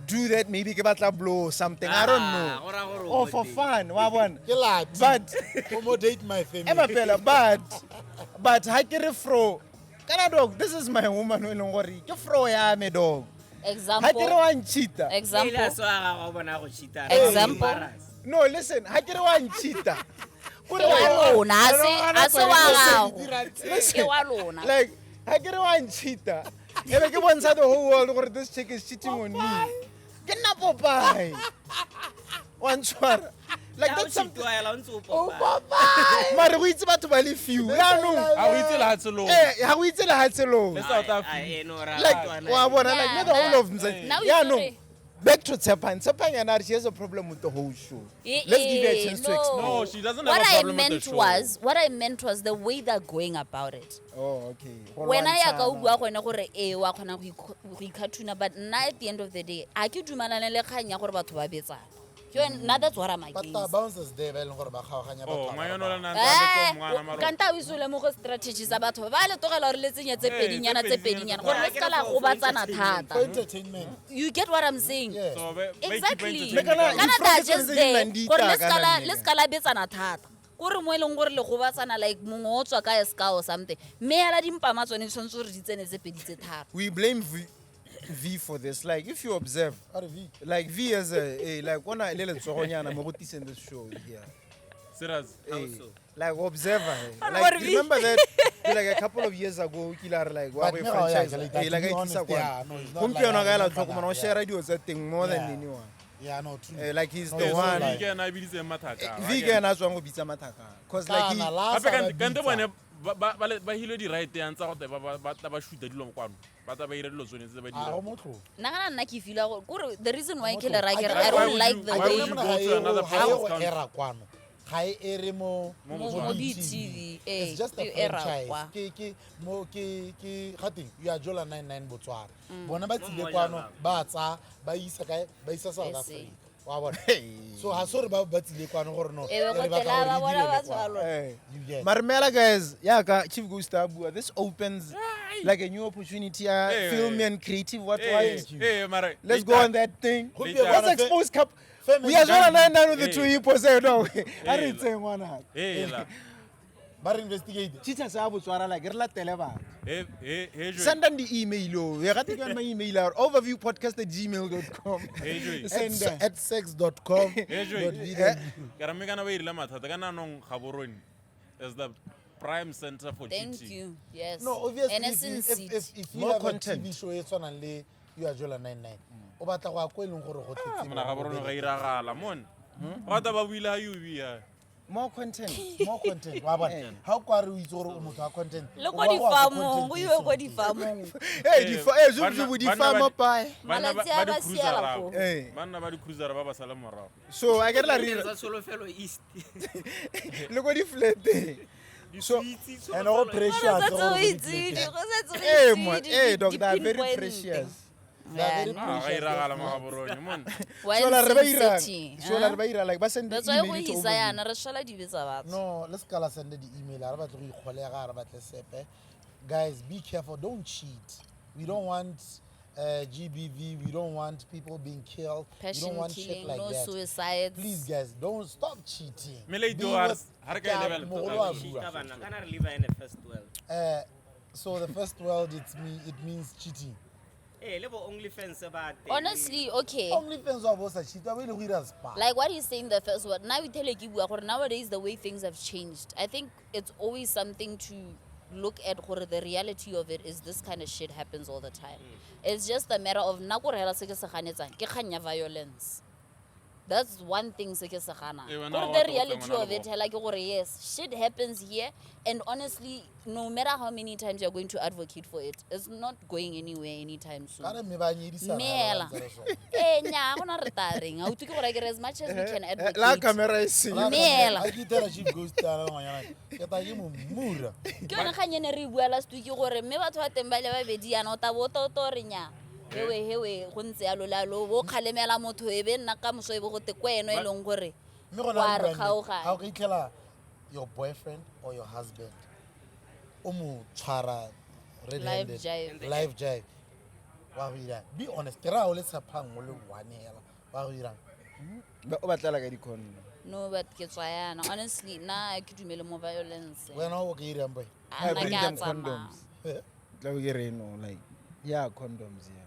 do that. Maybe ke batla blow or something. I don't Ah, know. go raya gore o Or for mo teng. fun, wa bona. Ke lati. But accommodate my family. Ema fela, but ha ke re fro. Kana dog, this is my woman o e leng gore ke fro ya me dog. Ha ke re Example. wa ncheata. E ile a Example. so a gagwe a bona go cheat-a. Example. Embarrassed. No, listen, ha ke re wa ncheata. Kore Ke wa like- lona, ha se wa gago. Listen, Ke wa lona. Like, ha ke re wa ncheata. E be ke bontsha the whole world gore this chick is cheating on me. Ke nna Popeye. Wa ntshwara. Like Ha o that's something. cheat-wa hela, o ntse o popa. Mare go itse batho ba le few. Jaanong, Ha o itse lehatshe lohle. eh, ha go itse lehatshe lohle. Le South Ai, Africa. ai, eh, no, ra Like, utlwana. wa bona, like, Yeah, not the whole now- of Mzansi. now Yeah, it's no. already- Back to Tshepang. Tshepang and she has a problem with the whole show. Eh, Let's give her a eh, chance to no. explain. No, she doesn't have What a I problem with the meant show. was, what I meant was the way they're going about it. Oh, okay. Go Wena ya ka o lwantshana. bua gone gore ee wa kgona go ikhathuna, but nna at the end of the day a ke dumalane le kgang ya gore batho ba betsana. Ke yone, nna that's what I'm But the against. bouncers there ba e leng gore ba kgaoganya Oh, batho ba ngwanyana o ba. le nna ntse a betsa Eh, ngwana mara- kante a o ise o lemoge strategy sa batho ba ba le tlogela gore le tsenye tse Eh, pedinyana tse tse pedinyana, pedinyana gore le tse seka la pedi. gobatsana thata. For entertainment. You get what I'm saying? Yeah. So, ba- ba keep Exactly. entertaining Le kana- ka- Kana Di-frog they're tse just tse di there nnang di gore le itaka seka la- nna le seka la betsana thata. Kore mo e leng gore le gobatsana like mongwe o tswa ka ska or something. Mme hela dimpama tsone di tshwanetse gore di tsene tse pedi tse tharo. We blame V for this. Like, if you observe, A re V. like V as a like ona le letsogonyana mo go tiseng this show here. Serious. Eh, so? like observer. Eh. But Like what V? remember that like a couple of years ago o kile a re like wa But go e mme ga o ya franchise. ke like, Eh, like to be a tlisa honest, kwano. yeah, no, it's not Gompieno like ga I ela remember tlhoko mona o that, share dilo tsa teng more than Yeah. anyone. Yeah, no, true. Eh, like he's No, the it's not one. like- V ke ena a biditseng mathaka. V ke ena a tswang go bitsa mathaka. Cause like he, Kana la Gape sa ba kante bitsa. bone ba hilwe di-right yang tsa gote ba tla ba shoota dilo kwano, ba tla ba ira dilo tsone tse ba di A go dirang. motlhofo. Nna kana nna ke feela gore kore the reason why ke le ra A ke re ke- I Why don't would like you- the why way would you ga go e to another ga e person's go country? era kwano. Ga e ere mo Mo mo Botswana. BTV, eh, It's just a e era franchise. kwa. Ke mo ke gateng you are Jola 99 Botswana. Bona ba tsile Mo kwano Moja ba tsa ba isa kae ba isa South SA. Africa. Wa bona. So ha se gore ba tsile kwano gore no. E be re go batla tela gore ba re bona direle ba kwano. tshwalo. Eh. You get. Marmela guys, yeah, ka Chief Ghost a bua. This opens like a new opportunity, Hey, film hey. and creative what Eh, wise. eh, mara Let's go on that thing. Later. Let's expose cup. Family We are Gang. nine nine with the Hey. two hippos. Eh, no. A re Hey, itseng ngwana. Eh, la. Ba re investigate. Teacher sa Botswana like re latele batho. Eh, eh, eh, Joey. Send them the email oh. We got to get my email out overviewpodcast@gmail.com. Hey, Joey. Send them. At sex.com. Eh, Joey. dot VW. Ka re mme kana ba irile mathata ka naanong Gaborone is the prime center for Thank cheating. you. Yes. No, obviously, And if, it's in you- city. if you More have content. a TV show e tshwanang le you are Jola 99, o batla go ya ko e leng gore go tletse Mona Gaborone ga iragala mone. Gata ba buile ha you bia. More content. more content wa bona ha o kwa re o itse gore o motho wa content Le o ko ba go ya ko di-farmong, content go e iwe ko seng teng. di-farmong. Hey, Eh, di fa eh zoom zoom di farm pae. Banna Malatsi a ba ba siela di-cruiser-a. ko. Eh. Banna ba di-cruiser ba ba sale morago. So I get la re Tsa Tsholofelo East. le ko di flateng. So And go precious Go setse gore go go di itsewe, plate. go setse go eh itsewe man, eh dog, di they are very pinpoint. precious. They are very Yeah, Ah, ga precious, iragala those mo flats. Gaborone mone. Why So la re ba in irang. City, So la huh? re ba ira like ba send the That's why go email to hisa overview. yana re shwela dibe tsa batho. No, let's ka la send di-email ha re batle go ikgolega ha re batle sepe. Guys, be careful, don't cheat. We don't want GBV, we don't want people being killed. We Passion don't want shit killing, like no that. suicides. Please guys, don't stop cheating. Mme le Be ito ha with- re ka e Ke a- lebella mogolo wa tota. bua. Cheat bana, kana re live in the first world. So the first world, it's me, it means cheating. Eh, le bo OnlyFans ba teng. Honestly, okay. OnlyFans wa bo sa cheat, wa bo ile go ira spa. Like what he's saying the first word. Now we tell ke bua gore nowadays the way things have changed. I think it's always something to look at gore the reality of it is this kind of shit happens all the time. It's just a matter of nna kore hela se ke se ganetsang ke kgang ya violence. That's one thing se ke se ganang. Eh, wena Gore wa the batla go reality tsena of it lebogo. hela ke gore yes, shit happens here and honestly no matter how many times you're going to advocate for it, it's not going anywhere anytime soon. Ka re mme ba nyedisana Mme ha hela. ba ntse re so. Eh, nnyaa, ga gona re tla reng. A utlwe ke gore akere as much as we can Eh, La advocate. camera e seng. La Mme hela. Ha ke itela chief ghost ana ngwanyana. Ke tla ke mo mura. Ke yone kgang e ne re e bua last week gore mme batho ba teng ba le babedi yana o tla bo o tota o re nnyaa. Hewe hewe go ntse yalo le yalo, o bo kgalemela motho e be nna ka moso e be gote ko eno e leng gore Mme gona wa re re bua nnete, ha o kgaogane. ka itlhela your boyfriend or your husband o mo tshwara Live red-handed, jive. live jive. Wa go irang? Be honest, ke raya o le tshepang o le one hela. Wa go irang? Ba o batlela ka di-condom. No, but ke tswa yana. Honestly, nna ha ke dumele mo violence. Wena o ka irang boy? A I nna bring ke a them tsamaya. condoms. Tla be ke re no like yeah condoms yeah.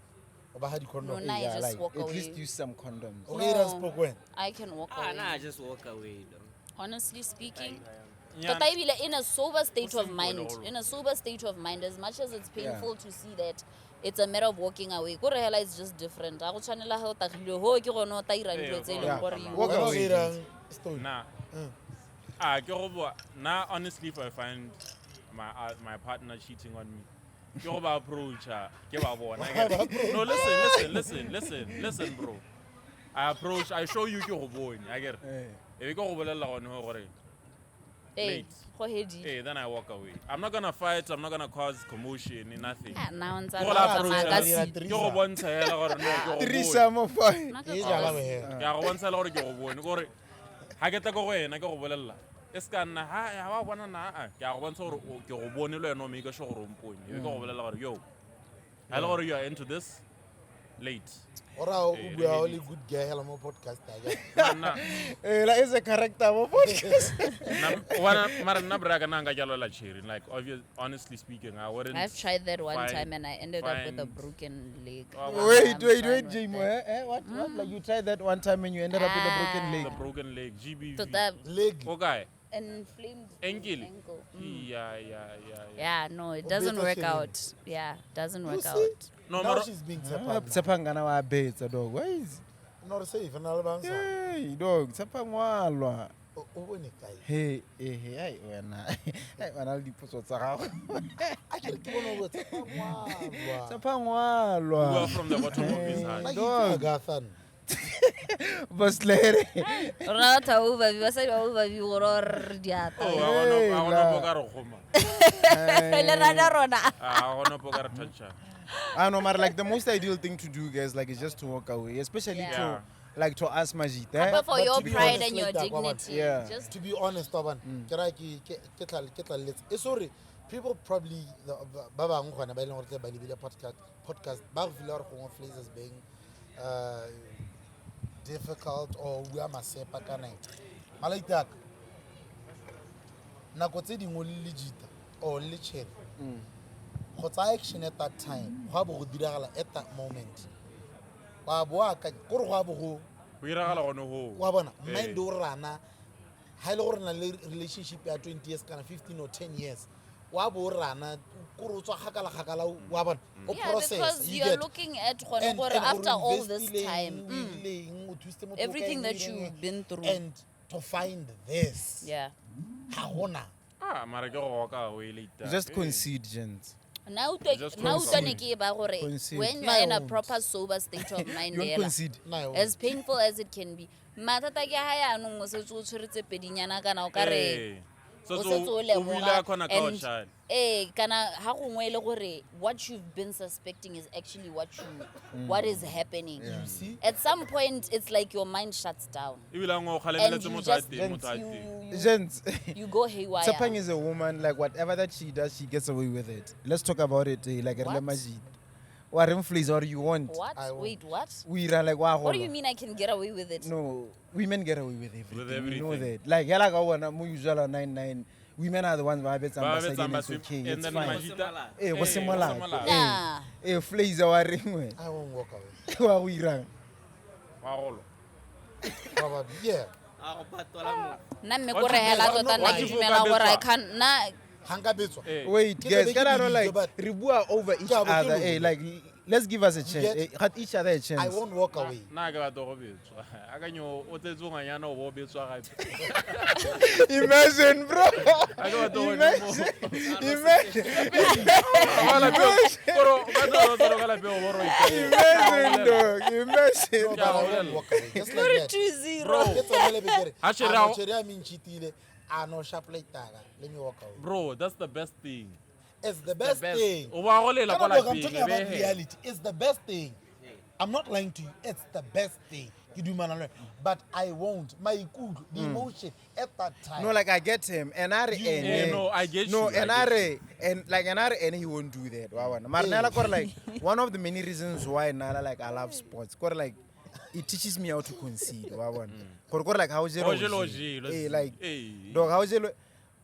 O ba ha di-condom. No, nna I Yeah, just like, walk at least away. use some condoms. O ka irang No. Spoke wena? I can walk Ah, nah, away. just walk away though. Honestly speaking, Nyana. tota ebile in a sober state of simple mind, holo. in a sober state of mind, as much as it's Yeah. painful to see that, it's a matter of walking away. Kore hela it's just different. Ha go tshwanela ge o tagilwe ho ke gone o tla irang Eh, dilo tse e go- leng Yeah. gore you Walk Wena o ka away. irang Stone? Nah. Ah, ke go bua. Nah, honestly, if I find my partner cheating on me, ke go ba approach-a, ke ba bona. No, listen, listen, listen, listen, listen, bro. I approach, I show you ke go bone, akere. Eh. E be ke go bolella gone gore Eh, late. go hedile. Hey, then I walk away. I'm not gonna fight, I'm not gonna cause commotion, nothing. Ah, nna o ntse a Ke go la tsamaya approach-a, ka Dira seat. ke go bontsha hela gore no, ke go bone. Threesome of fine. Nna ke E tswa jala ka bo seat. hela. Ke a go bontsha hela gore ke go bone kore ha ke tla ko go wena ke go bolella e se ka nna ha ha wa bona na a ke a go bontsha gore ke go bone le wena o make sure gore o mpone e be ke go bolella gore yo ha e le gore you are into this Late. Ora o Eh, bua o re le good guy hela mo podcast a ka. Nna Eh, like, it's a character mo podcast. nna wa mara nna bra ka nna nka ke lwela cherry. Like obvious, honestly speaking, I wouldn't. I've tried that one time and I ended up with a find- broken leg. Oh, Wait, I'm wait, fine wait, with Jimo. that. Eh? Eh, what, what? Like you tried that one time and you ended up with a broken Ah. leg. The broken leg, GBV. Tota Leg. Okay. inflamed Ankle. ankle. Yeah. Yeah, no, it O doesn't betsa work tjhelete. out. Yeah, doesn't You work see? out. No, Now mara- she's being Ah, tshepa. Tshepang kana wa betsa dog. Why is No re safe na le bang sa. Hey, dog, Tshepang wa lwa. O o bone kae? Hey, eh, hey, ai wena. Ai wena le dipotso tsa gago. A ke re ke bone gore tshepa ngwalwa. Tshepang wa lwa. Bua from the bottom of his heart. Nna ke Dog. itse Agatha nna. Boslere. Rona batho ba overview, basadi ba overview gore o re diata. Oh, I Hey, wanna la. poka re kgoma. Le rata rona. Ah, I wanna poka re toucha. I know, mara, like the most ideal thing to do, guys, like is just to walk away, especially Yeah. to like to us majita. Eh? But for But your to be pride honest, and your like that, wa bona. dignity, Yeah. just To be honest wa bona ke raya ke ke tlaleletse e se gore people probably ba bangwe gona ba e leng gore tle ba lebile podcast ba go feel gore gongwe Flays being difficult or o bua masepa kana eng. Malaite aka nako tse dingwe le legita or le cherry go tsaya action at that time go a bo go diragala at that moment wa bo akanya kore go a bo go Go iragala gone ho. wa bona Eh. mind o rana ha e le gore na le relationship ya 20 years kana 15 or 10 years wa bo o rana kore o tswa kgakala-kgakala wa bona o yeah, process because you you're get looking at gone And- gore and gore after o all this investile eng, time, o dirile eng, o thusitse motho o kae, everything o that dirile eng, you've been through. and to find this Yeah. ga gona Ah, mara ke go walk away later. Just Eh. concede, gents. Now utlwa Just now utlwa ne concede. ke e ba gore Concede. when Nna you're in I a won't. proper sober state of mind You won't hela, concede. Nna I won't. as painful as it can be mathata ke ha yaanong o setse o tshweretse pedinyana kana o ka re Eh. So o so setse o o buile a lemoga khona ka and o ee kana ha gongwe e le gore what you've been suspecting is actually what you what is happening You see? at some point it's like your mind shuts down Ebile a ngwe o and kgalemeletse you motho a just teng, motho a you, teng. you, Gents. you go haywire Tshepang is a woman, like whatever that she does, she gets away with it. Let's talk about it. Eh, like What? Wa re mflays or you want. what I won't. wait what We run like wa what do you gola. mean I can get away with it No, women get away with everything. With We know everything. that. Like yala ka bona mo usual 99 women are the ones ba betsang Ba basadi betsang and it's basi- okay. and It's then fine. majita- Eh, go Eh, se go se molato. molato. Nah. Eh, eh Flays wa reng wena? I won't walk away Wa go irang? Wa golo. probably yeah A go patola mo. nna mme What kore if- hela tota nna what ke if o dumela ka gore I betswa? can't nna ga nka betswa Eh. Wait, Ke guys, tlabe ke can I not biditse, like but- re bua over each Ke a bo ke other? Eh, lona. like let's give us a chance. get- Eh, gat each other a chance. I won't walk away Nna ke batla go betswa. Akanyo o tsetse ngwanyana o bo o betswa gape. Imagine, bro. A ke batla go Imagine. Imagine. Ka lapeng, kore o ka tla o tsena ka lapeng o bo re o ikanyega. Imagine, dog. Imagine. No, but I won't walk away just like that 2-0 Bro. ke tsamaele be ke re, Ha Cherry "Ah, no, a- Cherry a mentšhitile a no sharp laitaka let me walk away Bro, that's the best thing. it's the best The best. thing O ba golela kwa Kana dog, I'm lapeng, talking e about be he. reality. It's the best thing. I'm not lying to you. It's the best thing. Ke dumana le wena. But I won't. Maikutlo, the emotion at that time. No, like I get him, and I and Eh, no, I get No, you, I and I get re and like and I and he won't do that. Wa bona. Mara nala kore like one of the many reasons why nala like I love sports. Kore like it teaches me how to concede. Wa bona. Kore kore like how jelo. Ho jelo o jelo. Eh, like Eh. dog how jelo.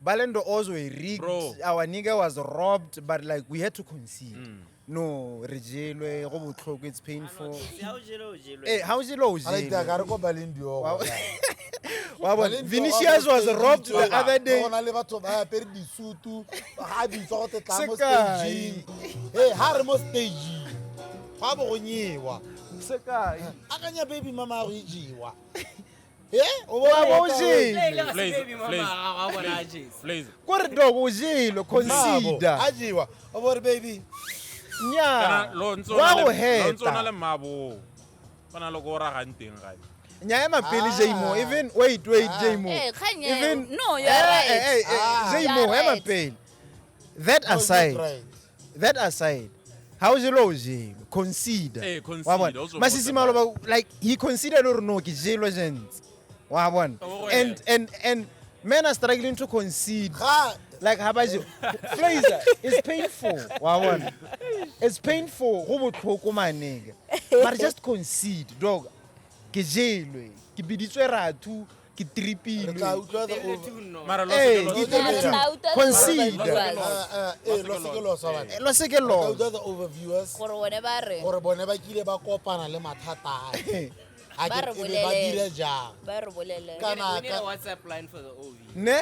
Balendo also rigged. Bro. Our nigga was robbed, but like we had to concede. No, re jelwe, go botlhoko, it's painful. Se ha o jele o jelwe. Eh, how jelo o I like that. jelwe. Ga re ko Ballon d'Or. Wa bona, Vinicius was robbed the other day. Go na le batho ba apere disutu, ga bitswa go tetla mo Sekai. staging. Hey, ha re mo staging. Ga bo go nyewa. Sekai. Akanya baby mama go e jewa. Eh? O Wa bona bo o walk away. jele. Ee, le ga se Blaze, baby mama Blaze, ga bona a jese. Blaze. Kore dog o jele, Mabo, consider. a jewa. O bo re baby, Nya. Kana lo ntse o Wa na go le- lo ntse o na le heta. mmabo. Go na le ko o ragang teng gape. Nya ema pele Ah. Jaymo, even wait, wait Ah. Jaymo. Eh, kgang e- Even no, you're Eh, right. eh, eh, Ah. Jaymo, You're ema right. pele. That no, it's not aside, right. that aside, how jelo o jele, consider. Eh, concede, Wa bona. also Masisi mo maloba like he considered or no ke jelwe gents. Wa bona. Oh, And men are struggling to concede. Ga Like how about you? Fraser, it's painful. Wa bona. It's painful. Go botlhoko my nigga. But just concede, dog. Ke jelwe. Ke biditswe rathu, ke Re tla tripilwe. utlwa the over- Mara lo Hey, se ke ke lo- tele Re two. tla utlwa the Concede. overviewers. Eh, lo se ke lo swa bana. Lo se ke Re tla lo. utlwa the overviewers Gore bone ba re gore bone ba kile ba kopana le mathata a. A Ba ke re e be ba bolelele. dire jang. ba re bolelele. Kana We need a ka WhatsApp line for the OV. Ne?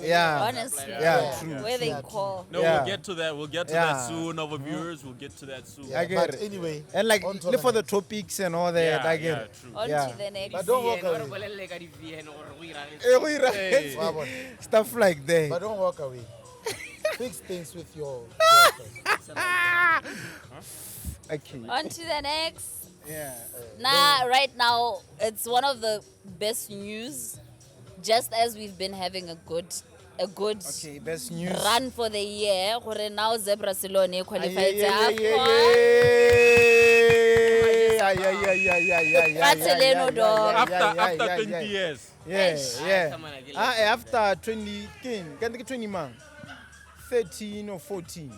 Yeah. Honestly. Yeah, true. Where they call. No, Yeah. we'll get to that. We'll get to Yeah. that soon. Our viewers, we'll get to that soon. Yeah, I get but it. anyway, And like on to le for the next. topics and all that, Yeah, I get yeah, it. true. On Yeah. to the next. But don't walk VN, o re away. bolelele ka di-VN gore go iragetse. Eh, go iragetse. Wa bona. Stuff like that. But don't walk away. Fix things with your girlfriend. Okay. On to the next. Yeah. Nah, right now it's one of the best news. Just as we've been having a good Okay, best news. run for the year, gore now Zebra Silone qualified Ay, ay, ay, AFCON. ay, ay, ay, ay, ay, ay, ay, Fatshe ay, leno, ay, dog. ay, After ay, after ay, 20 ay. years. Yeah, yeah. Come on, I get Ah, eh, after 20, king, can 20 man? 13 or 14.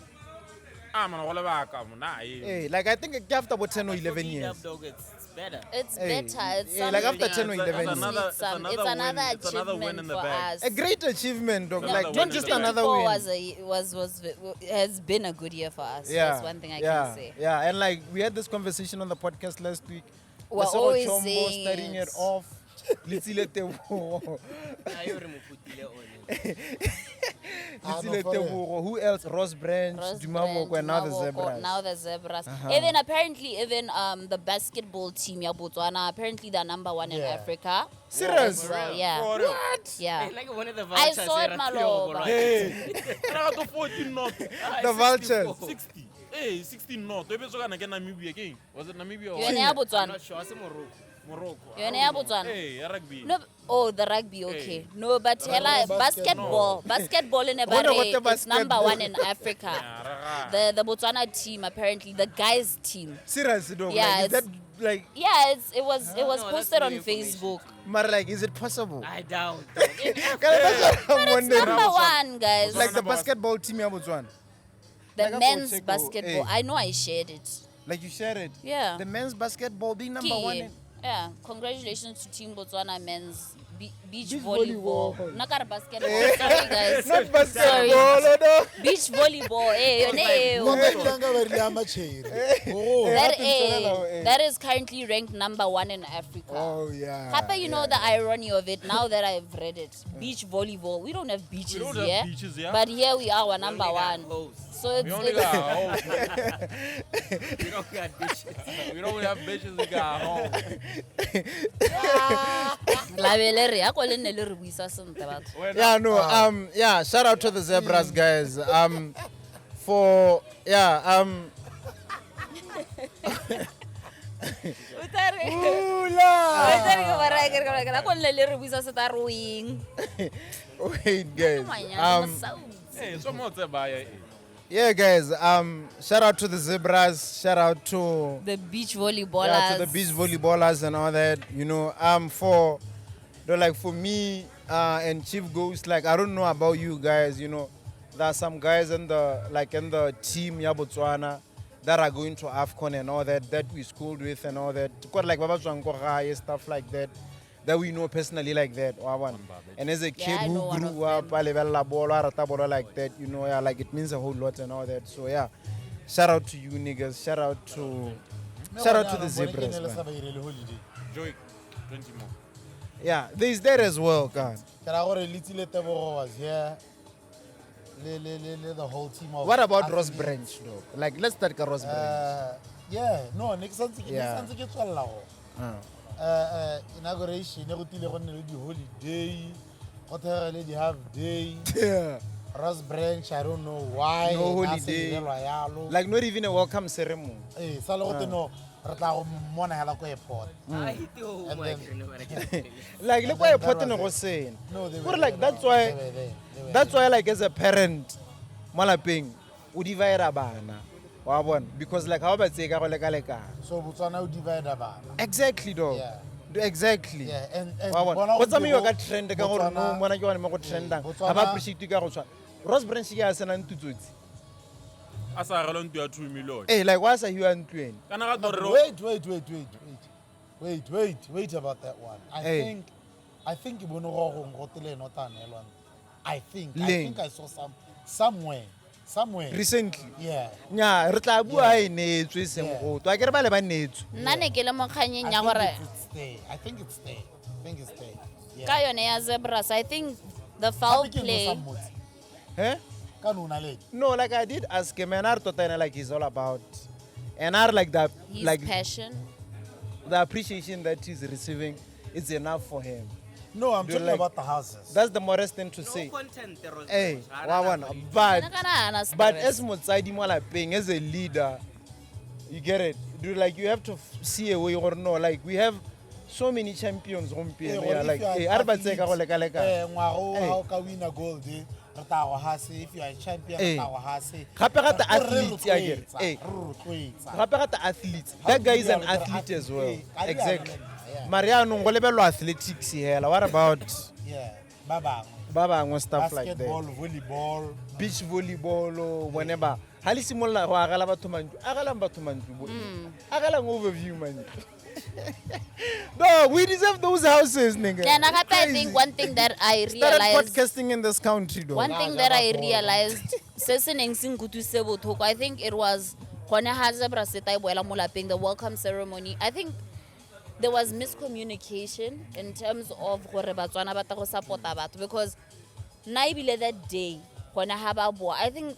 Ah, man, go lebaka, mona, eh. Hey, like I think after about 10 or For 11 me, years. Dub Dog, it's better. It's Hey, better. It's yeah, like after something. 10 or It's 11 years. another- It's, some, it's it's another win. another It's another win achievement in the for bag. us. A great achievement, dog. Another Like win not in just the bag. another 2024 win. was a was has been a good year for us. Yeah. That's one thing I yeah, can say. Yeah, and like we had this conversation on the podcast last week. We're Lesego always Chombo saying starting it it. off. Letsile Tebogo. Ayo re mo putile one. Ah, no, Letsile for real. Tebogo. Who else? Ross Branch, Ross Duma Boko, Brand, and now the Duma Boko, Zebras. Uh-huh. Now the Zebras. Even apparently, even the basketball team ya Botswana, apparently they're number one in Yeah. Africa. Serious? As well, yeah. For real. What? Yeah. Eh, like one of the I vultures saw e it ratile maloba. go bolwa. Hey. Re gato 14 not. The vultures. 60. Hey, 16 not. E be kana ke Namibia ke eng? Was it Namibia or Yone ya I'm Botswana. not sure, se Morocco. Morocco? Yone ya Botswana. Hey, ya rugby. No, oh, the rugby, okay. Hey. No, but hela basketball. basketball, basketball in Go ne Ebare, gote it's number basketball. one in Africa. Yeah, ra ga. The Botswana team, apparently, the guys team. Seriously, dog. Yeah, like, is it's- that like, Yeah, it was No, that's posted new on information. Facebook. Mara, like, is it possible? I doubt. dog. Can I that's what I'm It's wondering. number one, guys. Like the Number one. basketball team ya Botswana. The like I men's go check, oh, basketball. eh. I know I shared it. Like you shared it. Yeah. The men's basketball being number Ke one. ye. Yeah, congratulations to Team Botswana men's beach Beach volleyball. volleyball. Nna ka re basketball. Sorry guys. Not basketball, oh, no. Beach volleyball. Eh, yone eo. Bona ebile nka ba rile a matšhere. Oh. That, Happens fela, eh. that is currently ranked number one in Africa. Oh yeah. Gape, you know yeah. the irony of it. Now that I've read it, beach volleyball. We don't have beaches We don't have here. beaches, yeah. But here we are, we're number We only got one. hoes. So it's, We only it's got hoes. We don't got bitches. We don't have bitches, we got hoes. la be le re, ya ko le nne le re buisa sentle batho. Wena- Yeah, no. Yeah. Shout out to the Zebras guys. For yeah. O tla re- Ula. o tla re ke ba raya ke re ke ba raya ke re, "A ko nne le re buisa sentle, a re o eng?" Wait, guys. Ngwanyana, mosauts. Hey, so mo tse baya, eh. Yeah, guys. Shout out to the Zebras. Shout out to The beach volleyballers. yeah, to the beach volleyballers and all that. You know, for, though, like for me, and Chief Ghost, like I don't know about you guys. You know, there are some guys in the team ya Botswana that are going to AFCON and all that that we schooled with and all that. Got like ba ba tswang ko gae, stuff like that. That we know personally like that. wa bona. And as a kid Yeah, I know who one grew of up, a lebella bolo, a rata bolo like that, you know, yeah, like it means a whole lot and all that. So yeah, shout out to you niggas. Shout out to the Bone ke Zebras. ne le Man. sa ba irele holiday. Joey, 20 more. Yeah, there's that as well, God. Ke raya gore Letsile Tebogo was here. Le the whole team of What about Ross athletes. Branch, though? Like, let's start with Ross Branch. Yeah, no, ne ke santse ke ne Yeah. santse ke tswelela go. Inauguration e go tile go nne le di-holiday, go theogele le di-half day. Yeah. Ross Branch, I don't know why. No na se holiday. direlwa yalo. Like, not even a welcome ceremony. Eh, sa le gote no, re tla go mmona hela ko airport. I hit the home, And I then- can never get Like, And look why then that important was was saying. No, they were Gore, like, there, that's no. why, They were there. They were that's there. why, like, as a parent, mo lapeng, o divide bana. Wa bona? Because, like, how ba tseye ka go leka-lekana. So Botswana o divide bana. Exactly, dog. Yeah. Exactly. Yeah, and Wa bona? bona Go gore tsamaiwa go- ka trend ka gore no Botswana- mona ke one mo go trendang. Botswana- Ga ba appreciate ka go tshwana. Ross Branch ke a senang tutsotsi. A sa agelwa ntlo ya 2 million. Eh, like wa sa hiwa ntlo ene. Kana ga But tore. wait, wait, wait, wait, wait, wait, wait, wait about that one. I Hey. think, I think ke bone go gongwe go tele ene o tla neelwa ntlo. I Leng? think I saw somewhere. Recently. Yeah. Nya, re tla bua e neetswe e seng Yeah. go twa ke re ba le ba neetswe. Nna ne ke le mo kganyeng I ya think gore it's there. I think it's there. I think it's there. Yeah. ka yone ya Zebras, I think the foul Gape ke no play. sa mmotse. Eh? Ka no o na le ene? No, like I did ask him, and I tota ena like he's all about, and I like that, His like passion. the appreciation that he's receiving, it's enough for him. No, I'm Do talking like- about the houses. That's the modest thing to No say. content, Ross Hey, Branch. Ha wa re na bona, nako. but Ena kana ha ana but stress. as motsadi mo lapeng, as a leader, you get it. Do like you have to see a way or no, like we have so many champions Eh, gompieno gore ya if like you are eh, a re ba tseye ka go athlete, lekalekana. eh, ngwaga o Eh. ha o ka wina gold, re tla go hase. If you are a champion, re Eh. tla go hase. Gape gape Re athletes, ya kere. rotloetsa, Eh. re rotloetsa. Gape gape athletes, Ha that guy is an o dira athlete as well. athlete, ka Exactly. rialo, yeah. Mare yaanong go lebelelwa athletics hela, what about Yeah, ba bangwe. ba bangwe, stuff like that? Basketball, volleyball. Beach volleyball, bone ba ha le simolola go agela batho mantlo, agelang batho mantlo bo, agelang Overview mantlo. No, we deserve those houses, nigga. And gape I Crazy. think one thing that I Started realized podcasting in this country, dog. One thing that I realized se se neng se nkutlwisitse botlhoko, I think it was gone ha Zebra seta e boela mo lapeng, the welcome ceremony. I think there was miscommunication in terms of gore Batswana ba tla go support-a batho, because nna ebile that day gone ha ba boa, I think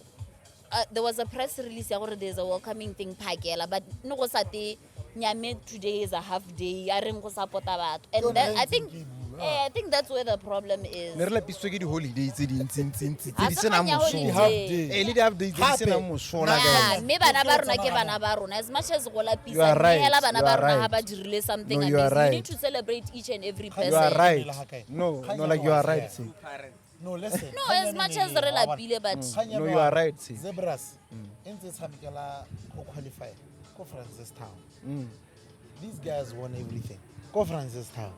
there was a press release ya gore there's a welcoming thing phakela, but ne go sa te nyame today is a half day a reng go support-a batho. And Yone that, e I think ntse ke e bua. eh, I think that's where the problem is. Ne re lapisitswe ke di-holiday tse dintsintsi tse Ha di se senang kgang ya mosola. holiday. Eh, le di-half day tse di senang mosola, Yeah, guys. mme bana ba rona ke bana ba rona, as much as go You lapisa are right, mme hela bana you ba are rona ha right. ba dirile something No, you are amazing, right. you need to celebrate each and every You person. are right. Kgang No, ya no, like you are me wa right. tsheya. Tshe. No, listen. No, Kgang as ya me much ne as le re eo, wa bona. lapile, but Kgang ya No, me you wa- are right, Tshe. Zebras e ntse e tshamekela go qualify ko Francistown. These guys won everything ko Francistown.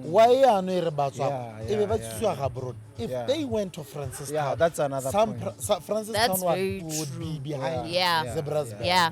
Why yaanong e re ba tswa Yeah, e be ba yeah, tsisiwa Gaborone? If Yeah. they went to Francistown, Yeah, that's another some point. Francistown That's very would be true. behind Yeah. Zebras back. Yeah.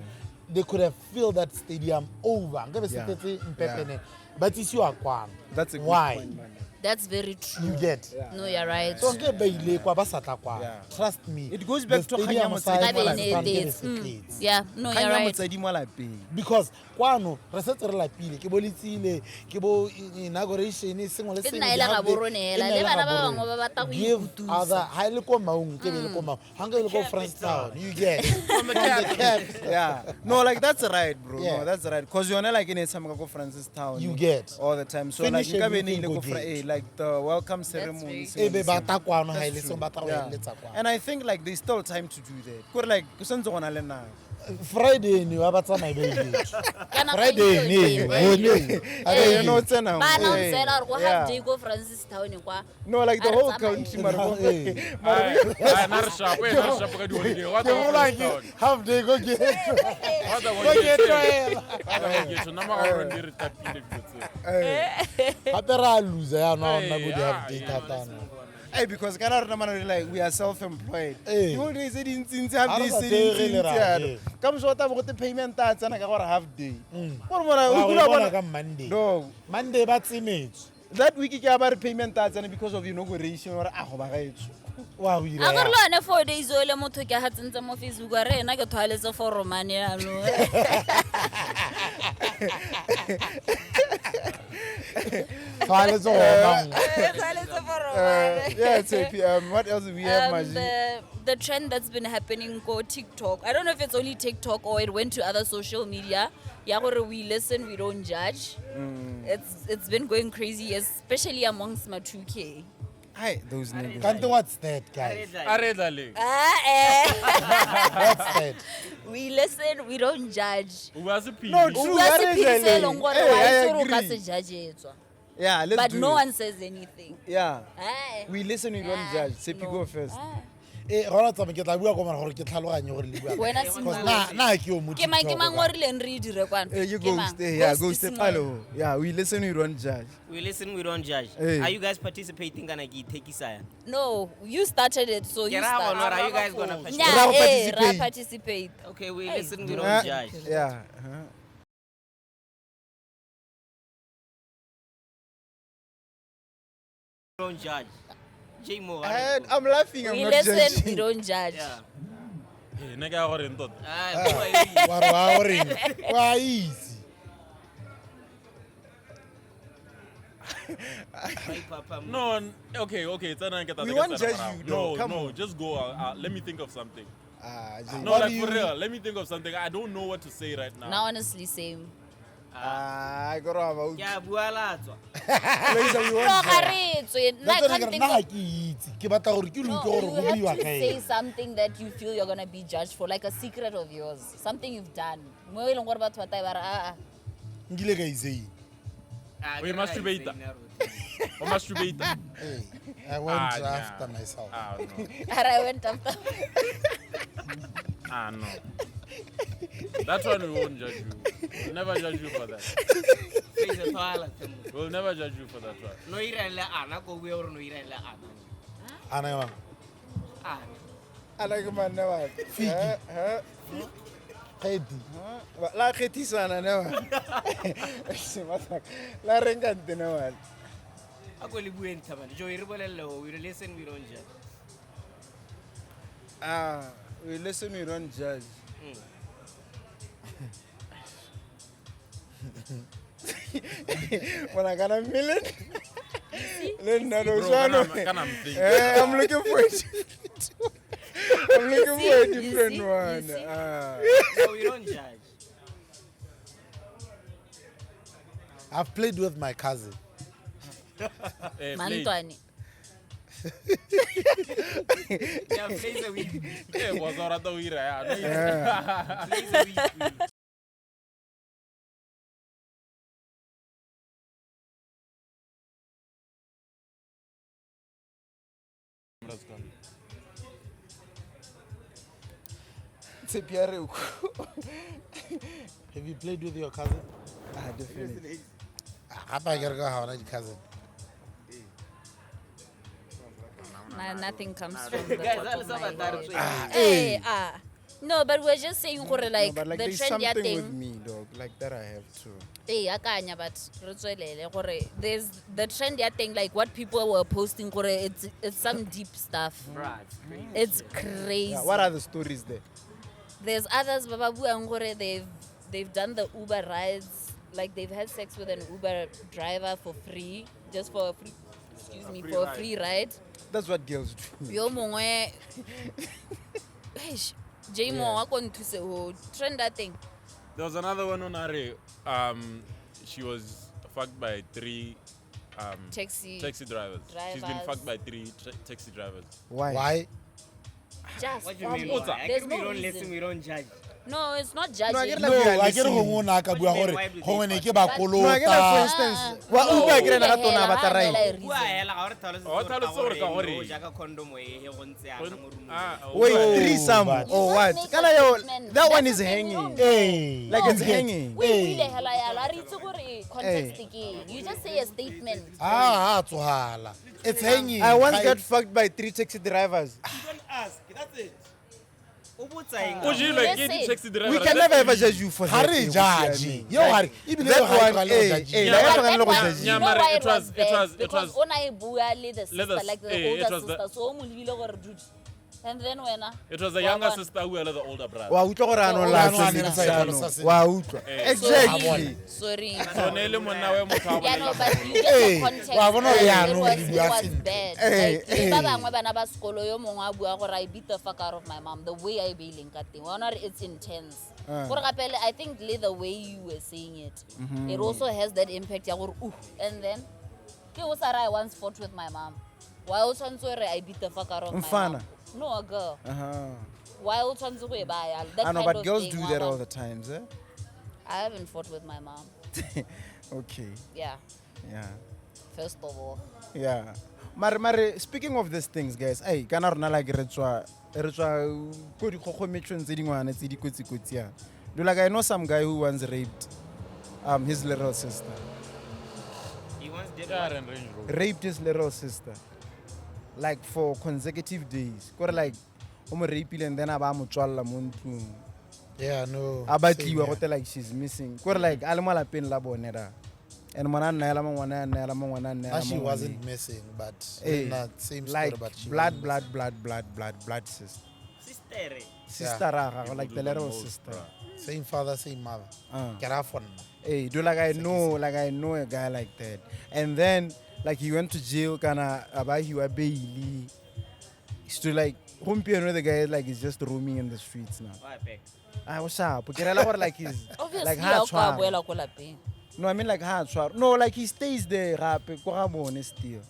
They could have filled that stadium over. Nkabe se Yeah. tletse Mpepene. Ba tsisiwa kwano. That's a good Why? point, man. That's very true. You get? No, you're right. So nke ba ile kwa ba sa tla kwa. Yeah. Trust me. It goes back the to kgang ya stadium motsadi sa mo Nkabe e ne e Francistown ke be tletse. se tletse. Yeah, no, Kgang you're ya right. motsadi mo lapeng. Because kwano re setse re lapile, ke bo Letsile, ke bo inauguration, sengwe le E sengwe, nna e le di half day, Gaborone e hela, nna e le le bana ba Gaborone. bangwe ba batla go Give ikutusa. other, ha e le ko Maung, ke be e le ko Maung, ha nka e le ko Francistown, you get? From the cap. Yeah. No, like that's right, bro. Yeah. No, that's right. Cause yone like in e tshameka ko Francistown. You get. All the time. So Finish like nkabe ne everything ile ko ko gate. like the welcome ceremony. Very sengwe E be le ba sengwe. tla kwano, ha e That's le true. sengwe ba tla go Yeah. eletsa kwano. And I think like there's still time to do that. Kore like go santse go na le nako. Friday ne ba ba tsamaye ba ile. Ka nako Friday eo ne teng. bone. Eh, no tsena. Ba announce-ela gore go Yeah. half day ko Francistown kwa. No, like the A re whole tsamaye. country mara go- Eh. mara Ai, na re sharp, eh, na re sharp ka di-holiday. Wa Ke tla go bolwa ke Francistown. half day ko ke. Wa tla go Ko ke Ghetto. tlwaela. Wa tla go Ghetto. Nna mo Gaborone di re tapile dilo tseo. Gape re a loser yaanong ha o nna bo Hey, di half day ah, thata no. Hey, because kana rona mana re like we are self-employed. Eh. Di-holiday tse dintsintsi, half Ha re day sa tse tseye re le dintsintsi ra, yana. eh. Ka moso o tla bo gote payment a tsena ka gore half day. Gore mona Wa o o kula e bona bona ka Monday. No. Monday ba tsemetswe. That week ke a ba re payment a tsena because of inauguration gore a go ba gaetsho. Wa go ira A gore yang? le yone 4 days o le motho ke ga tsentse mo Facebook a re ena ke thwaletse foromane yaanong. Tshwanetse go oma nngwe. Thwaletse foromane. Yeah, it's happy. What else do we have, Maji? The trend that's been happening go TikTok. I don't know if it's only TikTok or it went to other social media. Ya gore we listen, we don't judge. It's been going crazy, especially amongst my 2K. Hi, those niggas. Kante what's that, guys? A re tla leng? Ah, eh. What's that? We listen, we don't judge. O bua sephiri. No, O true. bua a re sephiri se e tla leng leng. gore Eh, wa I itse gore o ka agree. se judge-etswa. Yeah, let's But do no it. one says anything. Yeah. Ah, We listen, we don't ah, judge. Sepi, no. go first. Ah. Ee, gona tsamaya ke tla bua ko mara gore ke tlhaloganye gore le bua. Wena Because simolola. na ke yo mo Ke mang ke TikTok mang ka. o rileng re e dire kwano? Eh, you Ke mang? ghost. Eh, yeah, Ghost ghost. simolola. Hello. Yeah, we listen, we don't judge. We listen, we don't judge. Hey. Are you guys participating kana ke ithekisa ya? No, you started it, so you Ke raya start. gona hore are you guys gonna participate? Nya, Ra go eh, ra participate. participate. Okay, we Hey. listen, we don't judge. Yeah. Uh-huh. We don't judge. J Mo. And I'm laughing. I'm We not listen, we judging. don't judge. Yeah. Eh, nna ke ya gore eng tota? Ah, bua e. Wa re wa goreng? Wa itse. Ba iphapha mo. No, okay, okay. Tsena ke tla We ke won't tsena judge morago. you, though. No, Come no, on. just go. Let me think of something. Ah, Jay. No, What like do for you- real. Let me think of something. I don't know what to say right now. Now honestly same. Ah, I got about. Ke a bua la tswa. Ladies, we No, won't ga judge. re tswe. Nna I That's can't why ke re, think nna ga of ke itse. Ke batla gore ke No, utlwe gore you go have buiwa to ka say eng. something that you feel you're gonna be judged for, like a secret of yours, something you've done. Mo e leng gore batho ba tla be ba re, ah, ah. Nkile ka itse eng? Ah, We ke re ga masturbate. itse ena rona. O masturbate. Ee, I went Ah, after nah. myself. Ah, no. Ara, I went after. Ah, no. That one we won't judge you. We'll never judge you for that. Face e tshwala, Thembo. We'll never judge you for that one. No irang le ana, ko bue gore no irang le ana. Ana ke mang? Ana. I like man never. Fiki. Huh? Kgethi. Huh? La kgethisana never. La renka nte never. A ko le bueng thabane. Joey, re bolelle ho, we listen, we don't judge. Ah, we listen, we don't judge. When I got a million, then no, Bro, no, kana I'm thinking. Eh, I'm looking for it. I'm looking see? for a You different see? You one. see? Ah. No, we don't judge. I've played with my cousin. Eh, play. Mantwane. Yeah, plays a week. Eh, was o rata ho ira ya, no, Plays a week. Let's go. Tshepi ya re o- Have you played with your cousin? Ah, definitely. Ah, Gape akere ka ga ona di-cousin. Nah, nothing comes from the Guys, top a le of sa my batla re head. tswe. Eh, ah. No, but we're just saying gore like, No, but like the there's trend ya something with teng. me, dog. Like that I have to. Eh, akanya but re tswelele gore there's the trend ya teng like what people were posting gore it's some deep stuff. Bruh, it's crazy. It's crazy. Yeah, what are the stories there? There's others ba ba buang gore they've done the Uber rides, like they've had sex with an Uber driver for free, just for a free, excuse me, free for a ride. free ride. That's what girls do. Yo mongwe Eish, J Mo wa ko nthuse ho trend that thing. There was another one on Are. She was fucked by three Taxi taxi drivers. She's been drivers. fucked by three taxi drivers. Why? Why? Just What do you mean? What's why? up? I There's we no don't reason. listen, we don't judge. No, it's not No, I judging. get like No, we are a ke re listening. gongwe o ne a ka What bua do you mean, gore why do they gongwe ne fuck? ke ba But- No, I get like for kolota. instance, Ah. wa No, Uber ke rena ka hela, tona ba ha tla nela ride. a Bua reason. hela, ga o re tlhalosetse O gore ka tlhalosetse gore ka gore gore o ja ka condom e he go ntse yana mo room-ong. Ah, Wait, Oh, threesome but- or You what? must make Kana a yo, statement. that one That's is the thing, we hanging. don't Ee. Like it's You get- hanging. O e buile hela yalo, a re itse gore context Eh. ke eng. You just say a statement. Ah, ha tsogala. It's hanging. I once Ga e- got fucked by three taxi drivers. O botsa eng? O jelwe ke Listen. di-taxi driver. We can never ever judge you for Ga that. re eh, judge. Bosiameng. Yeo ga re- ebile That eo ga e one, tlogele go eh, judge. eh, Yeah, la But e tlogele that go one, judge. you Yeah, know mare, why it it was was- it bad? was- it Because was- o na e bua le the Le sister, the- like the eh, it older was the- sister. So o mo lebile gore dude. And then wena. It was the wa younger bona. sister who had the older brother. Wa utlwa gore a no Wa la utlwa gore a no la se Wa utlwa. Eh. Exactly. Sorry. So ne le monna we motho a Yeah, no, bolela but you get Eh, the context. wa bona gore It yaanong was- le it bua was sentle. bad. Eh, Like, le ba eh. bangwe bana ba sekolo yo mongwe a bua gore I beat the fuck out of my mom the way I beileng ka teng. Wa bona gore it's intense. Ah. Gore gape le- I think le the way you were saying it, Mm-hmm. it also has that impact ya gore ooh, and then ke o sa re I once fought with my mom. Why o tshwanetse gore I beat the fuck out of my Mfana. mom? No, a girl. Uh-huh. Why o tshwanetse go e baya? That I know, kind but of girls thing, do wa that all bona. the times, eh? I haven't fought with my mom. Okay. Yeah, Yeah. first of all. Yeah. Mare mare speaking of these things guys, hey, kana rona like re tswa Re tswa ko dikgogometšong tse dingwana tse di kotsi-kotsi yana. Do like I know some guy who once raped his little sister. He once did Yeah, what? and Range Rover. Raped his little sister. Like for consecutive days. Kore like o mo rapile and then a ba mo tswalla mo ntlong. Yeah, no. A batliwa same gote like she's missing. Kore like a le mo lapeng la bone da. And ngwana a nnaela mo ngwana a nnaela mo ngwana a here. nnaela Now mo she ngwaneng. wasn't missing, but Eh, not same story, like but she blood, wasn't blood, blood, blood, blood, blood sister. Sister. Sister ra gagwe, like People the do the little most, sister. bruh. missing. Same father, same mother. Ah. Ke ra for nna. Hey, do like I know, like I know a guy like that. And then like he went to jail, kana aba he wa bail. So like gompieno the guy like is just roaming in the streets now. Why back? Ah, what's up? Ke rela gore like he's Obviously, like ha ha o ka tshwara. boela ko lapeng. No, I mean like ha tshwara. No, like he stays there gape ko ga bone still.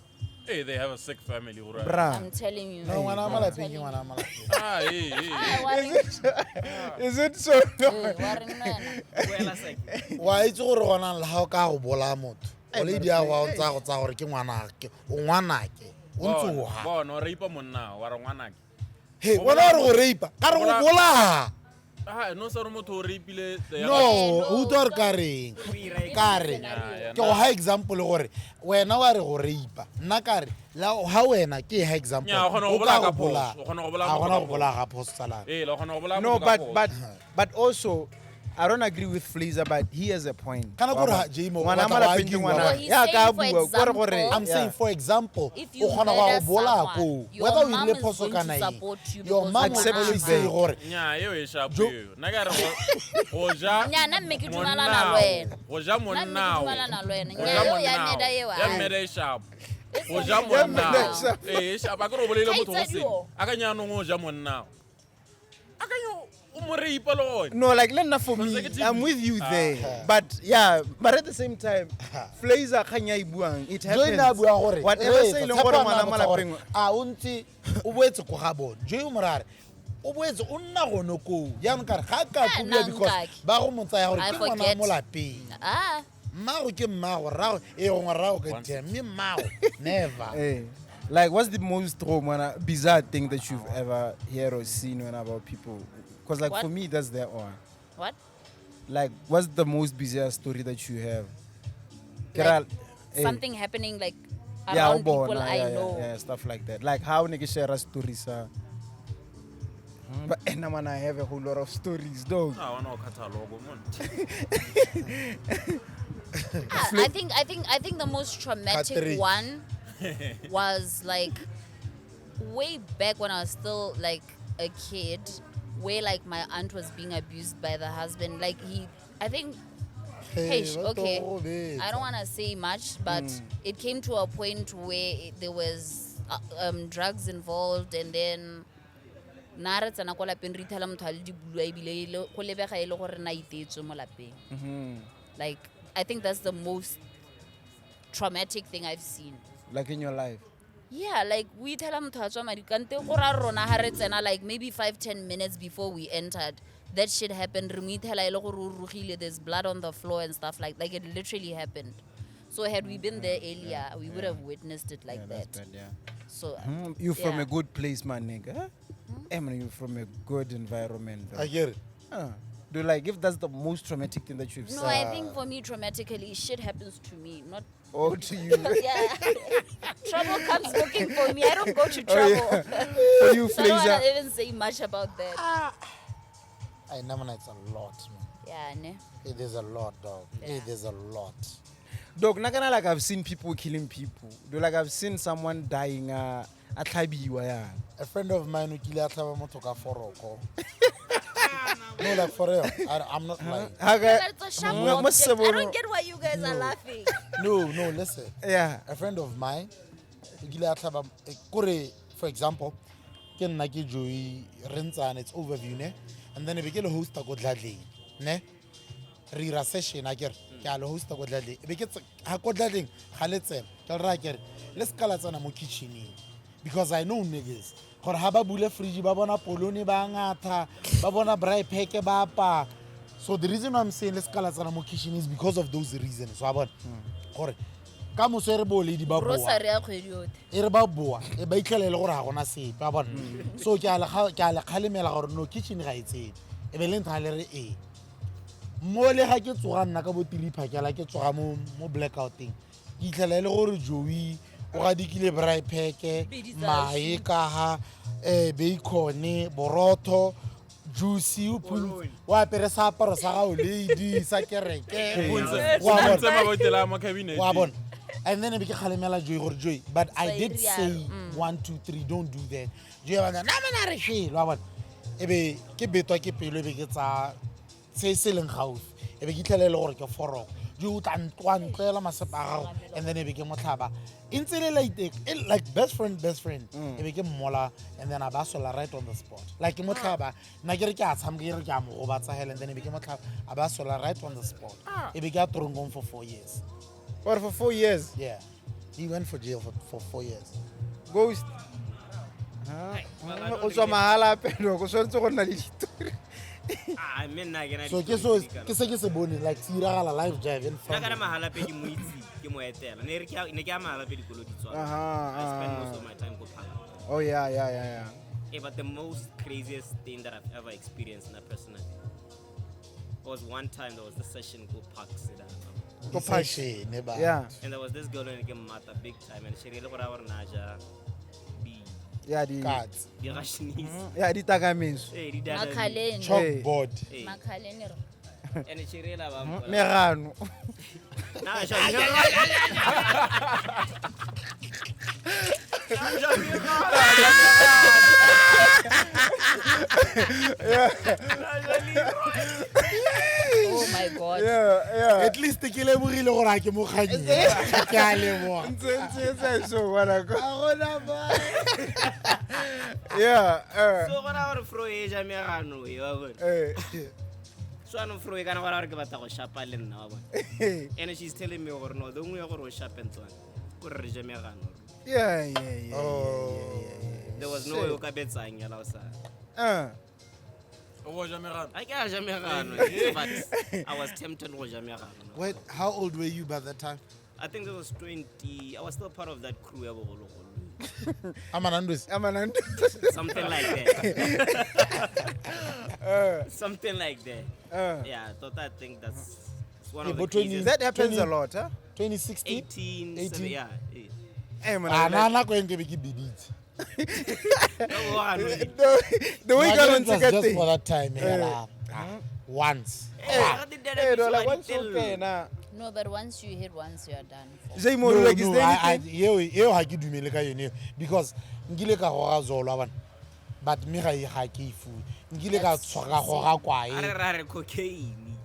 Hey, they have a sick family. Right? Bruh. I'm telling you. No, ngwana wa I'm malapeng ke telling you. ngwana wa malapeng. Ah, hey, hey, hey. Ah, wa reng? Is it so? Eh, wa reng wena? Boela sek. Wa itse gore gona le ha o ka go bolaya motho o le di a go a tsaya go tsaya gore ke ngwanake o ngwanake o ntse o ha Bona, o rape monna wa re ngwanake. he bona gore go rape ka re go bolaya Ah, no sa re motho o rapeile the no other- o utlwa gore ka reng ka re Yeah, ke go ha example gore wena wa re go rape nna ka re ha wena ke ha example Nya, o kgona go o ka bolaya ka go bolaya phoso, o kgona go bolaya a motho kgona ka go bolaya ga phoso tsalana Eh, la kgona go bolaya No, motho ka but phoso. but also I don't agree with Flazer, but he has a point. Kana kore ha- J-Mo, o Ngwana batla go malapeng ke argue, ngwana. wa No, he's Ya ka saying, for bua, kore gore example, I'm yeah. saying for example, If you o kgona go murder go bolaya someone, koo your whether o mom irile is phoso going to kana eng support you your because mom you will Accept always you say there. gore Nya, eo e sharp Jo- eo. Nna ka re go ja Nya, nna mme ke dumelana le monnao. wena. Go ja Nna mme ke monnao. dumelana le wena. Go Nya, ja eo ya monnao. meda eo, Ya ai. mmeda e sharp. E Go ja seng monnao. monnao. E sharp. Eh, e sharp. A ke re o bolaile motho go Kgaitsadi seng. o. Akanya yanong o ja monnao. Akanya o mo rape le gone. No, like Lena for me, Consecutively. I'm with you there. But yeah, but at the same time, Flazer kgang ya e buang, it happens. Joy ne a bua gore Whatever reetsa, se e leng Tshepo gore a ne a ngwana botsa gore, malapeng a o ntse o boetse ko ga bone joe o mo raya re o boetse o nna gone koo jaanong kare ga a ka Ah, kobiwa nna because nkake. ba go mo tsaya gore I ke ngwana wa forget. mo lapeng Ah, mmago ke mmago rrago ee gongwe rrago ka ditena mme mmago never Eh, like what's the most ngwana, bizarre thing that you've ever heard or seen when about people? Because like What? for me, that's that one. what? Like, what's the most bizarre story that you have? Ke Like, ra- eh, Something happening like yeah, around o bona, people I yeah, yeah, know. yeah, stuff like that. Like how ne ke share stories But eh, man, I have a whole lot of stories, dog. Ah, wa na o catalogue monna. Ah, I think the most traumatic Cartridge. one was like way back when I was still like a kid, where like my aunt was being abused by the husband. Like he, I think Hey, Eish, ba okay. tlo go betsa. I don't want to say much, but it came to a point where there was drugs involved, and then na re tsena ko lapeng re ithela motho a le dibulwa ebile e go lebega e le gore na iteetswe mo lapeng. Like I think that's the most traumatic thing I've seen. Like in your life. Yeah, like we ithela motho a tswa madi kante go ra rona ha re tsena like maybe 5-10 minutes before we entered that shit happened. Re mo ithela e le gore o rugile, there's blood on the floor and stuff like it literally happened. So had we been there earlier, we would have witnessed it like Yeah, that's that. bad, yeah. So You from yeah. a good place, man, nigga. Huh? Eh, man, you from a good environment. A Dog. kere Huh. Do like if that's the most traumatic thing that you've No, seen. I think for me traumatically shit happens to me, not Or to you. yeah. Trouble comes looking for me. I don't go to Oh, trouble. yeah. For you, So I don't Flazer. wanna even say much about that. Ai, nna mona it's a lot man Yeah, ne. Hey, there's a lot dog Yeah. Hey, there's a lot Dog, not gonna like I've seen people killing people. Do like I've seen someone dying a tlhabiwa yana. A friend of mine o kile a tlhaba motho ka foroko no like for real I'm not lying. Ha ka- But it's a sharp Mo- mo object. I sebono- don't get why you guys are laughing. No, listen. Yeah. A friend of mine o kile a tlhaba kore for example ke nna ke joey re ntsane it's overview ne and then e be ke le hosta ko dladleng ne re ira session a kere ke a le hosta ko dladleng e be ke ha ko dladleng ga le tsena ke le raya kere le seka la tsena mo kitcheneng because I know niggas gore ha ba bule fridge ba bona polone ba ngatha ba bona braai pack ba apaya. So the reason why I'm saying le seka la tsena mo kitchen is because of those reasons wa bona gore Ka moso e re bo lady ba boa. Grocery ya kgwedi yotlhe. E re ba boa e ba itlhela e le gore ga gona sepe a bona. So ke a le kgalemela gore no kitchen ga e tsene. E be le ntha le re ee. Mo le ga ke tsoga nna ka bo three phakela ke tsoga mo blackouteng. Ke itlhela e le gore Joey o gadikile braai pack, mae ka ha, bacon, borotho, juice, o o apere seaparo sa gago lady sa kereke. Wa bona. Wa bona. And then e be ke kgalemela Joey gore Joey, but I did say 1 2 3 don't do that. Joey ba na mana re shelo wa bona. E be ke betwa ke pelo e be ke tsa se se leng gaufi. E be ke itlhela e le gore ke foroko. Joey o tla ntlela masepa a gago and then e be ke motlhaba. E ntse le like best friend. E be ke mmola and then a ba sola right on the spot. Like ke motlhaba nna ke re ke a tshameka ke re ke a mo gobatsa hela and then e be ke motlhaba a ba sola right on the spot. E be ke a tronkong for 4 years. Or for 4 years? Yeah. He went for jail for 4 years. Ghost. O tswa mahala pelo go tshwanetse go nna le ditori. Ah, mme nna ke na So ke so ke se ke se bone like se iragala live jive in front. Nna kana mahala pe ke mo itse ke mo etela. Ne ke a mahala pe dikolo di tswa. I spend most of my time go phala. Oh yeah. Hey, but the most craziest thing that I've ever experienced in a personally was one time there was this session go park seda. Go park. Yeah. And there was this girl in Mata big time and she really got our naja. Yeah, the cards. The Russians. Yeah, the tagamis. Hey, the Makhaleni. Chalkboard. Makhaleni. And she really ba Merano. Na, Oh my God. Yeah. At least ke lebogile gore a ke mo kganyeng. Ke a leboga. Ntse so bona go. Gona ba. Yeah. So gona gore fro e ja megano e wa bona. So ano fro e kana gore ke batla go shapa le nna wa bona. And she's telling me gore no, the nngwe ya gore o shape ntswana. Gore re je megano. Yeah. Oh. There was no way o ka betsang ya la o sa. I can't but I was tempted go ja megano. Wait, how old were you by that time? I think it was 20. I was still part of that crew ya bogologolo. Amanandus. Something like that. Something like that. Yeah, I thought I think that's one of the craziest. That happens a lot, huh? 2016? 18, 18. Yeah. Hey, man, na ko eng ke be ke biditse. The way got on just for that time, once. No, but once you hit once, you are done. No, I ke dumele ka yone because nkile ka goga zolo bana. But me ga ke ifuwe. Nkile ka tshwara goga kwae. Are re cocaine.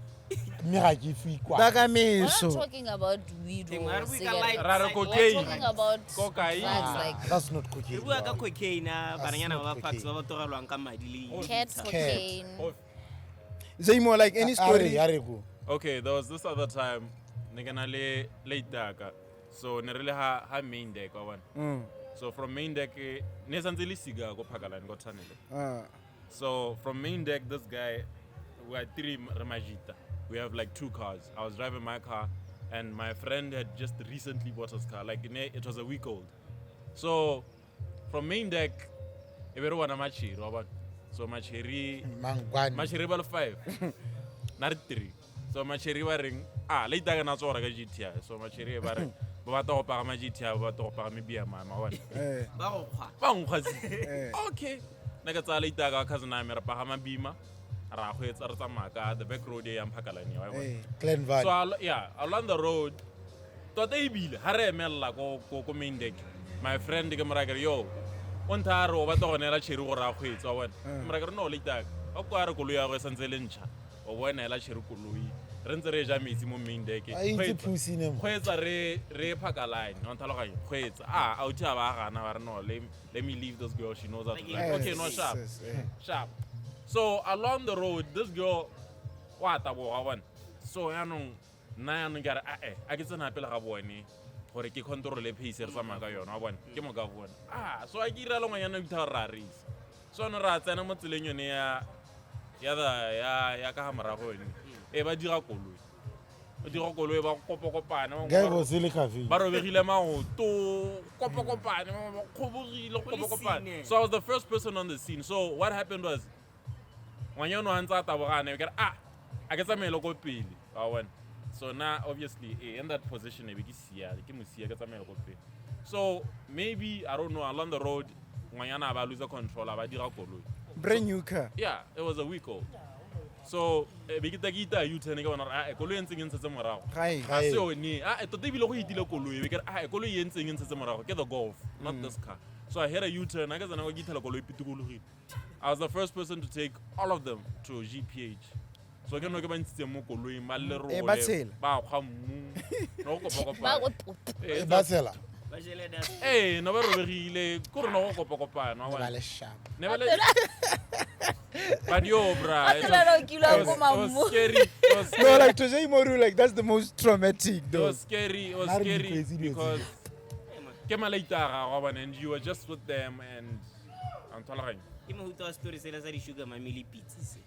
Me ga ke ifuwe kwae. We're not talking about weed or cigarettes. We're talking about cocaine. Drugs, like that's not cocaine. Re bua ka cocaine, bananyana ba parks ba ba togelwang ka madi le cat cocaine. Zaimo, like any story? Okay, there was this other time ne ke na le leitaka. So ne re le ha main deck wa bona. So from main deck ne santse le siga go phakalane go tunnel. So from main deck this guy, we are three Ramajita. We have like two cars. I was driving my car and my friend had just recently bought his car. Like it was a week old. So from main deck, everyone machiri. So machiri machiri balo 5. Not 3. So machiri ba ring later na tsora ka GTI. So machiri ba re ba batla go pagama GTI ba batla go pagama BMI ma bona. Ba go kgwa. Ba nkgwa. Okay. Nna ke tsaya later ka cousin a me re pagama Bima. Ra kgweetsa re tsamaya ka the back road e yang Phakalane wa bona. Glen Valley. So along the road tota ebile ha re emella ko main deck. My friend ke mora ke re yo o ntha re o batla go neela tšheri gore a kgweetsa wa bona. Mora ke re no later o kwa re koloi ya go e santse le ntšha. O bona ela tšheri koloi. Re ntse re ja metsi mo main deck. Kgweetsa re Phakalane o nthaloganya kgweetsa. Authi a ba gana ba re no let me leave this girl, she knows how to drive. Okay, no sharp. Sharp. So along the road, this girl, wa taboga bona. So yaanong nna yaanong ke a re a ke tsena pele ga bone gore ke control pace re tsamaya ka yona wa bona. Ke mo ka bona. So a ke ira le ngwanyana o itha gore ra race. So ano ra tsena mo tseleng yone ya ka ga morago yone. E ba dira koloi. O dira koloi ba kopakopane Guy was le cafe. ba robegile maoto kopakopane ba kgobogile kopakopane. Scene, eh. So I was the first person on the scene. So what happened was ngwanyana o ntse a tabogane ke re ah a ke tsamaele ko pele wa bona. So now obviously in that position e be ke sia ke mo sia ke tsamaele ko pele. So maybe I don't know, along the road ngwanyana a ba lose control a ba dira koloi. Brand new car. Yeah, it was a week old. So be ke ta ke ita U-turn ke bona gore ah koloi e ntseng e ntshetse morago. Gae. Ga se yone. Ah, tota ebile go itile koloi be ke re ah koloi e ntseng e ntshetse morago ke the Golf, not this car. So I hit a U-turn, a ke tsena kwa ke ithela koloi e pitikologile. I was the first person to take all of them to GPH. So ke no ke ba ntshitseng mo koloing ba Eh, ba lerole tshela. ba kgwa mmu no go Ba kopa-kopana. go Eh, Ba tshela. Ba jele dust. Eh, no ba robegile ko rona go kopa-kopana wa Ba bona. le sharp. Ne ba le. But yo, bruh, it Phela was, o kile wa it was, koma it was mmu. scary. It was No, scary. like to say Moru, like that's the most traumatic It though. was scary. It was Nna re scary di crazy dilo tse. because ke malaita a gagwe wa bona, and you were just with them and I'm tlhaloganya. Ke mohuta wa story sela sa di-sugar mummy le pitse se.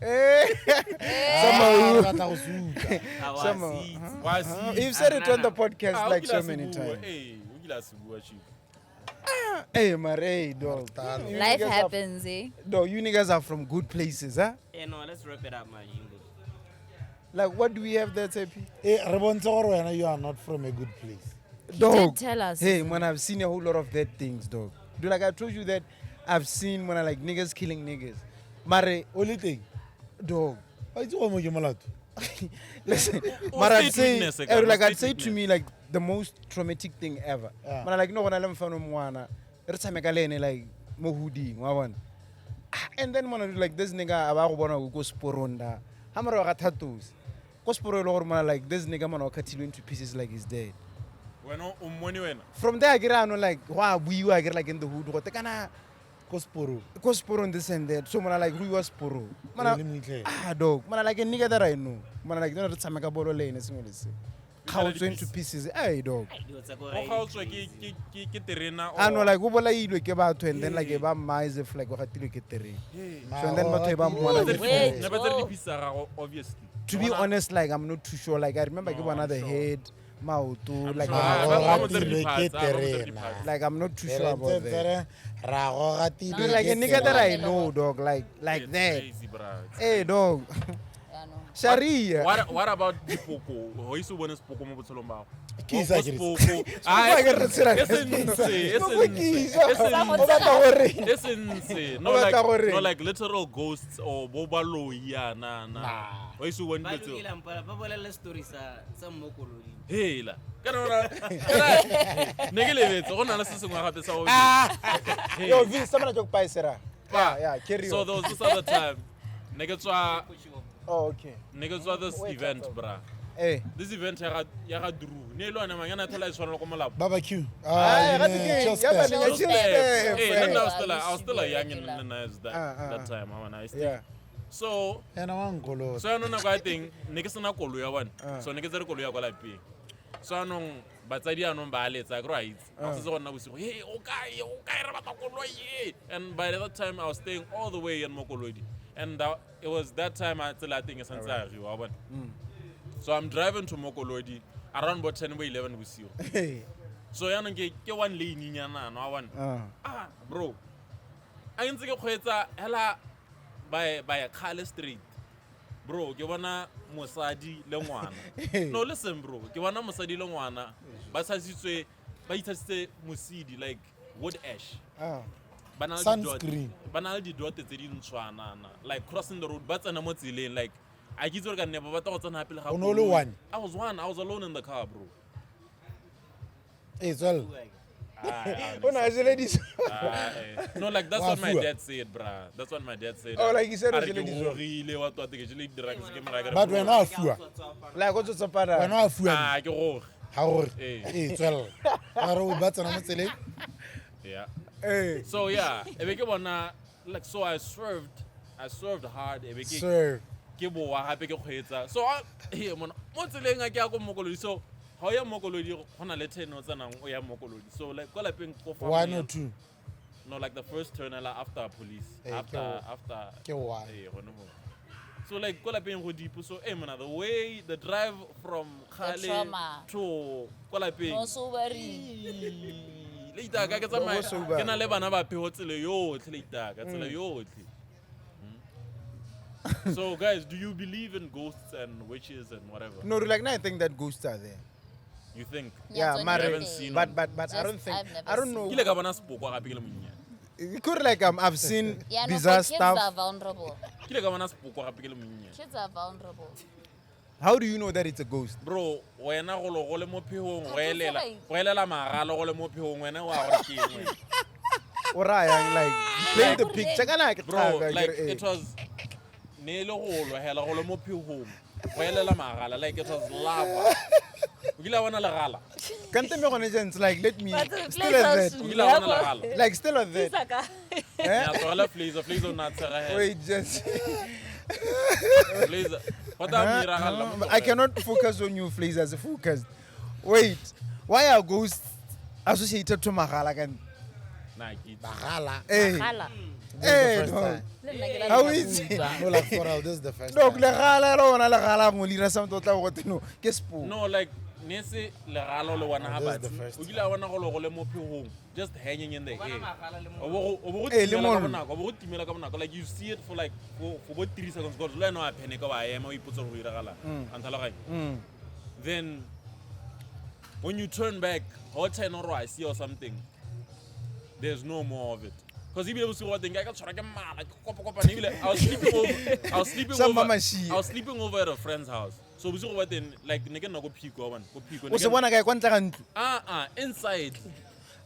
Eh. Ah, re batla go se utlwa. A wa Some, se itse. Wa se You've said it on the podcast Ah, o like kile so a se many bua. times. Eh, o kile a se bua, chief. Hey, Mare, dog. Talo. You Life niggas are- happens, eh? Dog, you niggas are from good places, huh? Eh, no, let's wrap it up, man. Jingo. Like, what do we have there, Tepi? Eh, re bontshe gore wena you are not from a good place. Dog. did tell us. Hey, man, I've seen a whole lot of dead things, dog. Dude, like I told you that I've seen when I like niggas killing niggas. Mare, O le teng. dog. Wa itse gore mo ke molato. Listen, O but I'd state say, witness, eh, like o I'd state say to witness. me, like the most traumatic thing ever. Yeah. But like no, gona le mfana o mongwana, re tshameka le ene like mo hooding, wa bona. Ah, and then mona like this nigga a ba go bona ko seporong da. Ha morago ga tattoos. Ko seporo e le gore mona like this nigga mona o cut-ilwe into pieces like he's dead. Wena o mmone wena. From there ke re ano like go a buiwa ke re like in the hood go te kana Ko seporong. ko seporong this and that. So mona like go iwa seporong. Mona Le mo itlhela. ah dog, mona like a nigga that I know. Mona like no re tshameka bolo le ene sengwe le sengwe. Kgaotswe into pieces. Hey dog. Ai, dilo tsa ko O gae di kgaotswe crazy. ke terena Ah no, like o bolailwe ke batho and then like e ba mma as if like o gatilwe ke terena. So and then batho e ba mmona Ne Wait, ba tsere oh. di-piece tsa gago, obviously. To be honest, like I'm not too sure. Like I remember ke No, bona I'm the sure. head, maoto, like sure. Ra Ah, ba- ba mo tsere gogatilwe ke di-parts, ah, ba mo tsere terena. di-parts. like I'm not too Re sure about ntse that. re ra gogatilwe Dude, like a ke nigga that I terena. know, dog, like It's that. crazy, bruh. It's Hey, dog. Yeah, no. Sharia. What about dipoko? Ho ise o bone sepoko mo botshelong ba gago? Ke isa Bo ke re- sepoko. Sepoko a ke re tshela E se ntse, e se Sepoko ke ntse, isa. e se O batla go reng? E se ntse. No O batla like, go reng? no like literal ghosts or bo baloi yana na. O ise o bone Ba dilo tseo. lokile mpala, ba bolella story sa mmokolodi. Hela. Ka nna ne ke lebetse go na le se sengwe gape sa go. Yo, Vince, someone joke pa sera. Pa. Yeah, yeah, carry So on. there was this other time. Ne ke tswa Oh, okay. ne ke tswa this Wait, event, wait. bra. Hey. This event ya ga Drew. Ne e le yone manyana thola e tshwanela ko molapo. Barbecue. Ah, Ah, ga ke- just ya ba that. le- Chill chill step. step, Hey, eh. then I was still a young Regular. and nice that, Ah, ah, that ah. time. I wanna still. Yeah. So Ena wa nkolota. so yanong nako ya teng ne ke sena koloi ya bone. Ah. So ne ke tsere koloi ya kwa lapeng. So anong batsadi anong ba a letsa ke re wa itse. Ah. Ga setse go nna bosigo. Hey, o kae? O kae re batla koloi e?" And by that time I was staying all the way in Mokolodi. And that, it was that time a tsela ya teng e santse a agiwa wa bona. Mm. So I'm driving to Mokolodi around about 10 bo 11 bosigo. Hey. So yanong ke one lane nyana wa bona. Ah. Ah bro, a ntse ke kgweetsa hela by Kgale Street, bro, ke bona mosadi le ngwana. No, listen bro, ke bona mosadi le ngwana ba tshasitswe, ba itshasitse mosidi like wood ash. Ah. Ba na le di-dot- Sunscreen. ba na le di-dot tse di ntshwanana like crossing the road, ba tsena mo tseleng like a ke itse gore ka nne ba batla go tsena pele ga O ne o le koloi. one? I was one. I was alone in the car, bro. Eh, tswella. Ah, O na jele dijo. Ah, eh. No, like that's Wa what my fuwa. dad said, bruh. That's what my dad said. Oh, like he said A o re jele ke dijo. gogile, wa twate ke jele di-drugs, ke mora ke re, But bro, wena wa fuwa. Like o tsotsopana. Wena wa fuwa. Ah, ke goge. Ha gore. Eh. Eh, tswella. Ba re o ba tsena mo tseleng. Yeah. Hey. So yeah, e be ke bona like so I swerved hard. E be ke Sir. ke boa gape ke kgweetsa. So he mona mo tseleng a ke ya ko Mokolodi. So ha o ya Mokolodi go na le turn o tsenang o ya Mokolodi. So like kwa lapeng ko farm One ya- or two. No, like the first turn hela after police. Eh, ke After Ke one. Ee, gone mo. So like ko lapeng go deep, so eh mona, the way the drive from Kgale trauma. To ko lapeng. No sobering. Le itaka ke tsamaya O sober. ke na le bana ba phego tsela yotlhe, le itaka tsela yotlhe. So guys, do you believe in ghosts and witches and whatever? No, like now I think that ghosts are there. You think? Yeah, tsone mare, di haven't teng. seen but I Just don't think I've never I don't seen. know. Ke ile ka bona sepoko gape ke le monnyane. It could like I've seen Yeah, no, bizarre but kids are stuff. vulnerable. Ke ile ka bona sepoko gape ke le monnyane. Kids are vulnerable. How do you know that it's a ghost? Bro, wena go lo go le mo phehong, Ga go ke elela, tsebe. go elela magalo go le mo phehong, wena wa gore ke eng wena? Or I am like paint the Like, picture. Kana ke Bro, tla- like eh. it was ne e le go lwa hela go le mo phehong, go elela magala, like it was lava. O kile wa bona legala? Kante me gone gents, like let me But the still place at house that. O kile wa bona legala? Like still at that. Eh? Ya tlogela Flazer, Flazer o ne a tshega hela. Wait, just Flazer, go tla mo iragalla, mo I tlogele. cannot focus on you, Flazer. Focused. Wait, why are ghosts associated to magala? Kan? Nah, ke itse. Bagala. Eh, Gala. This is the eh, first no. time. Le nna ke la How nna is go it? utlwa. No, like for real, this is the first No, time. legala lona legala ngo lira something o tla bo gote no ke spoon. No, like ne se legalo le bona No, ga this is the batsi. first O kile wa bona go lo go le mo phehong, just hanging in the air. O bo go- o bo go Eh, le timela ka mollo. bonako, o bo go timela ka bonako. Like you see it for like for bo 3 seconds because le wena wa panic wa ema o ipotsa gore go iragalang. A ntlhaloganya? Then when you turn back, ha o turn or I see or something, there's no more of it. Because ebile bosigo ba teng ke ka tshwarwa ke mala, ke kopa-kopana, ebile I was sleeping over, I was sleeping Sa over, Mama Shia. I was sleeping over at a friend's house. So bosigo ba teng, like ne ke nna ko Phiko, wa bona, ko Phiko. O se bona kae kwa ntle ga ntlo? Ah ah, inside.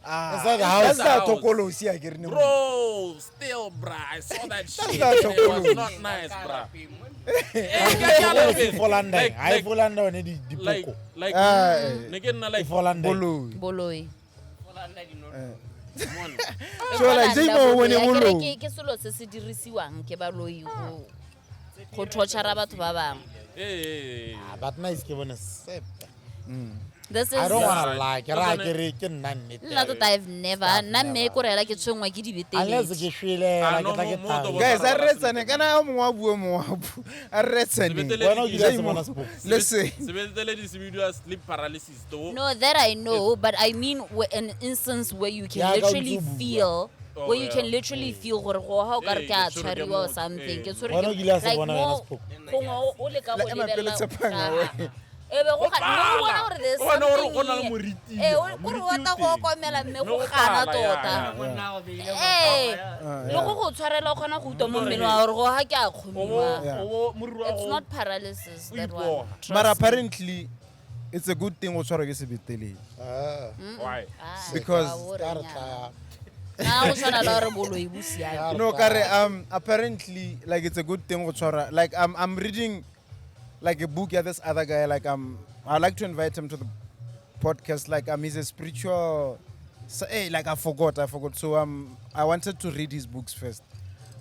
Ah, Inside the house. That's the House. tokolosi a ke re ne mo. Bro, still, bruh, I saw that shit. not It was tokolosi. not nice, bruh. Eh, ke a lapeng. Fall under. Like, Ha e like, fall under one di like, dipoko. like, Ah, eh. ne ke nna E like, fall under. Boloi. Boloi. mona. So like Jolanda Jay mo boloi, bone akere boloi. ke selo se se dirisiwang ke baloi go torture batho ba bangwe. Eh, eh, eh. Ah, but nice ke bone sepe. This is I don't wanna lie. Ke ra Tsone- ke re ke nna nnete. nna tota I've never nna mme ko rela ke tshwenngwa ke Unless dibeteledi. ke shwele, Ah, ke no, tla ke mo- mo tla. Guys, a re retsane kana o mongwe wa bua mongwe wa bua. A re retsane. Sebeteledi Wena o kile wa se Jay mo- bona sepoko? Listen. Sebeteledi se bidiwa sleep paralysis. To- No, that I know, but I mean an instance where you can Ya, ka o literally ntse o bua. feel Oh, where you yeah. can literally feel gore go ha o ka re Eh, ke a ke tshwerwe ke tshwariwa or motho, something. eh. Ke tshwerwe Wena o ke kile wa se like bona wena mo sepoko? gongwe o leka La go ema pele lebelela Tshepang, ka- we. E be go ga mme o bona gore there's O bona gore something go na le here. moriti, Eh, kore o moriti rata o go teng. okomela mme Mme go go gana pala, ya, tota. ya. Ee, Ah, le go go tshwarela o kgona go utlwa mo mmeleng wa gore go ha ke a O bo- kgomiwa. Yeah. o bo moriri wa It's go- not paralysis o that one. ipoha. Trust But me. apparently it's a good thing o tshwarwa ke sebeteledi. Ah, Why? Ah, Because- wa bo ka re re tla. nyana. Nna go tshwana le gore boloi bo siame. No, kare apparently like it's a good thing go tshwara. Like I'm reading like a book, yeah, this other guy, like I'd like to invite him to the podcast. Like he's a spiritual so, hey, like I forgot. So I wanted to read his books first.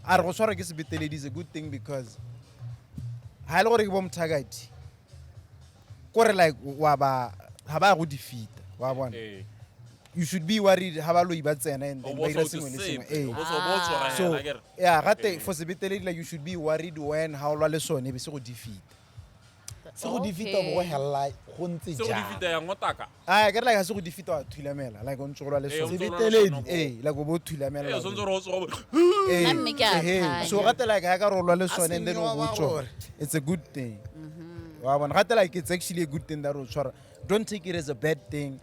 A re go tshwarwa ke sebeteledi is a good thing because ha e le gore ke bo mothakati kore like wa ba ha ba go defeat wa bona. Eh. You should be worried ha baloi ba tsena and O then bo ba sa ira utlwe sengwe le sengwe. sepe. Eh. O bo sa- o bo o tshwara So hela, akere. yeah, gate Eh. for sebeteledi like you should be worried when ha o lwa le sone e be se go defeat. Se go defeat bo go hella go ntse Se go jang. defeat yang o taka. Ah, ke re like ha se go defeat wa thulamela, like o ntse go lwa le Eh, o sone. ntse o lwa le sone, Sebeteledi. Eh, like o bo thulamela. Eh, o santse gore o tsoga bo- Eh, Nna mme ke a eh, thanya. So gate like ha ka re o lwa le sone and then o senyewa bo ba tswa. gore. It's a good thing. Wa bona gate like it's actually a good thing that o tshwara. Don't take it as a bad thing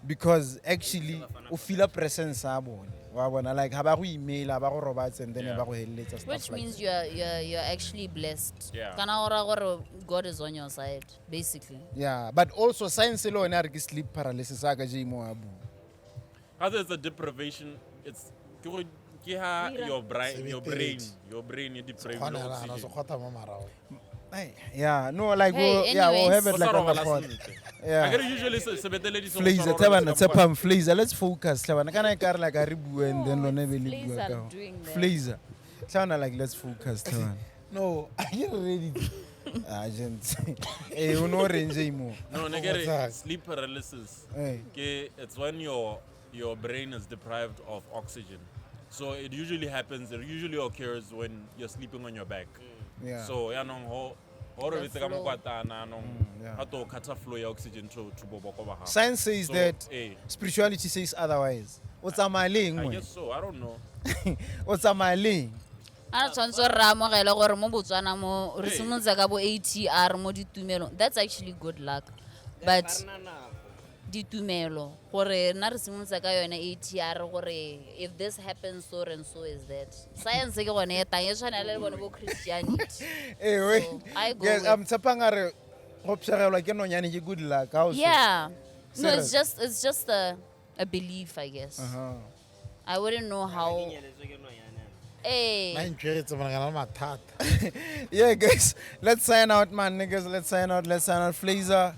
because actually o feel a presence ya bone. Wa bona like ha ba go email, ha ba go robatse and then Yeah. ba go heleletsa stuff Which like means that. you're actually blessed. Yeah. Kana go raya gore God is on your side, basically. Yeah, but also science le yone a re ke sleep paralysis a ka Jay mo a bua. Gape it's a deprivation. It's ke gore ke ha your brain e deprived Kgona la no se oxygen. kgotha mo marago. Ai, yeah, no, like Hey, we'll, yeah, we'll have anyways. it like O sa on the robala pod. sentle. Yeah. Akere usually sebeteledi se go Flazer, tshwara o Tebana, robetse ka Tshepang, Flazer. Let's focus, Tlhabana. Kana e kare like a re bua and then Oh, lone be it's le bua Flazer ka ho. doing that. Flazer. Tlhabana, like let's focus, Tlhabana. No, I get ready. Ah, gents. Eh, o no reng Jay mo. No, ne ke re What's that? sleep paralysis. Eh. Ke it's when your brain is deprived of oxygen. So it usually happens, it usually occurs when you're sleeping on your back. Yeah. So yaanong ho ho The robetse ka flow. mokwatana anong yeah. ga to cutter flow ya oxygen to boboko ba gago. Science says So, that, eh. spirituality says otherwise. O tsamaya leng I wena? guess so. I don't know. O tsamaya leng? A re tshwanetse gore re amogele gore mo Botswana mo re Ee. simolotse ka bo ATR mo ditumelong. That's actually good luck. But Ga re na nako. ditumelo gore nna re simolotse ka yone ATR gore if this happens so and so is that. Science ke gone e tang e tshwana le bone bo Christianity. Eh, wait. So, I go Yes, with- Tshepang a re go pshegelwa ke nonyane ke good luck. How so? Yeah. No, it's Serious? just a belief, I guess. Uh-huh. I wouldn't know how. Ke nyeletswe ke nonyane. Hey. Nna ntshweretse mona ka na le mathata. Yeah, guys, let's sign out, man, niggas. Let's sign out. Let's sign out. Flazer,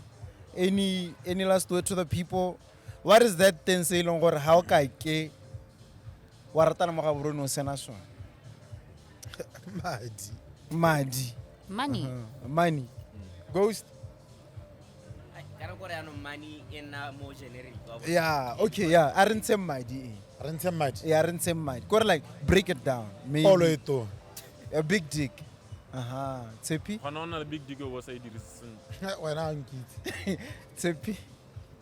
any last word to the people? What is that thing se e leng gore ha o ka ke wa ratana mo Gaborone o sena sona? Madi. Madi. Money. Money. Ghost. Ai, ka re kore yaanong money e nna mo generic wa bona. Yeah, okay, yeah. A re ntsheng madi e. Re ntshe madi. Yeah, re ntsheng madi. Kore like break it down. Maybe. Polo e tona. A big dick. Aha. Tshepi. Gona o na le big dick o bo sa e dirise sentle. Wena ha nkitse. Tshepi.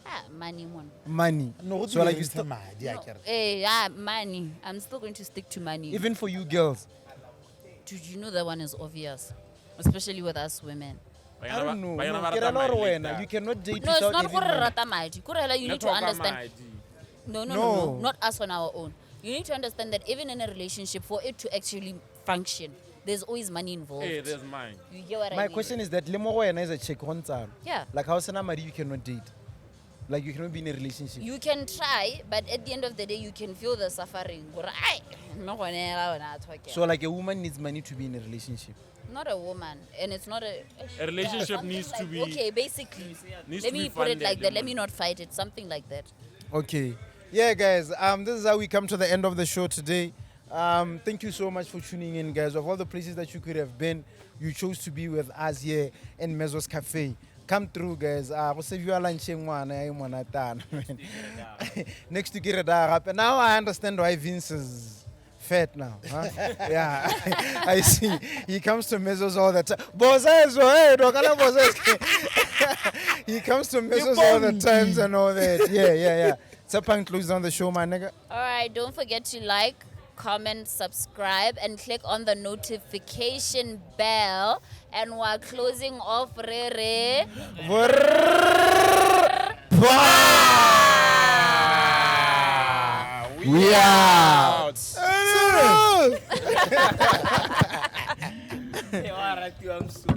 Ah, money one. Money. No, go So like tswile you ntshe still madi akere. Eh, yeah, money. I'm still going to stick to money. even for you girls. Dude, you know that one is obvious, especially with us women. I Banyana don't know. banyana No, ba ke rata rela gore madi like wena, that. you cannot date No, it's without not having gore money. rata madi. Kore hela you Le need to tlhoka understand. madi. No, not us on our own. You need to understand that even in a relationship, for it to actually function, there's always money involved. Hey, there's mine. You get what I My mean? question is that le mo go wena is a chick go ntsalo. Yeah. Like how sena madi you cannot date. Like you cannot be in a relationship. You can try, but at the end of the day, you can feel the suffering. Gore, ai, mme gone hela wena a tlhokega. So like a woman needs money to be in a relationship. Not a woman, and it's not a A relationship something needs to like- be- okay. Basically, Needs let to me be put it funded, like that. Let me man. not fight it. Something like that. Okay. Yeah, guys. This is how we come to the end of the show today. Thank you so much for tuning in, guys. Of all the places that you could have been, you chose to be with us here in Mezzos Cafe. Come through, guys. Go save you a lunch ngwana e monatana, man. Next to Kireda. Now I understand why Vince is fat now. Huh? Yeah, I see. He comes to Mezzos all the time. Bozezo, hey, Dokala Bozezo. He comes to Mezzos all the times and all that. Yeah. Tsepang close down the show, my nigga. All right. Don't forget to like, comment, subscribe, and click on the notification bell. And we're closing off, Rere. We out. Eh, wa ratiwa msu.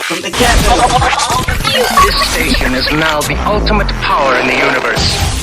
From the capital. This station is now the ultimate power in the universe.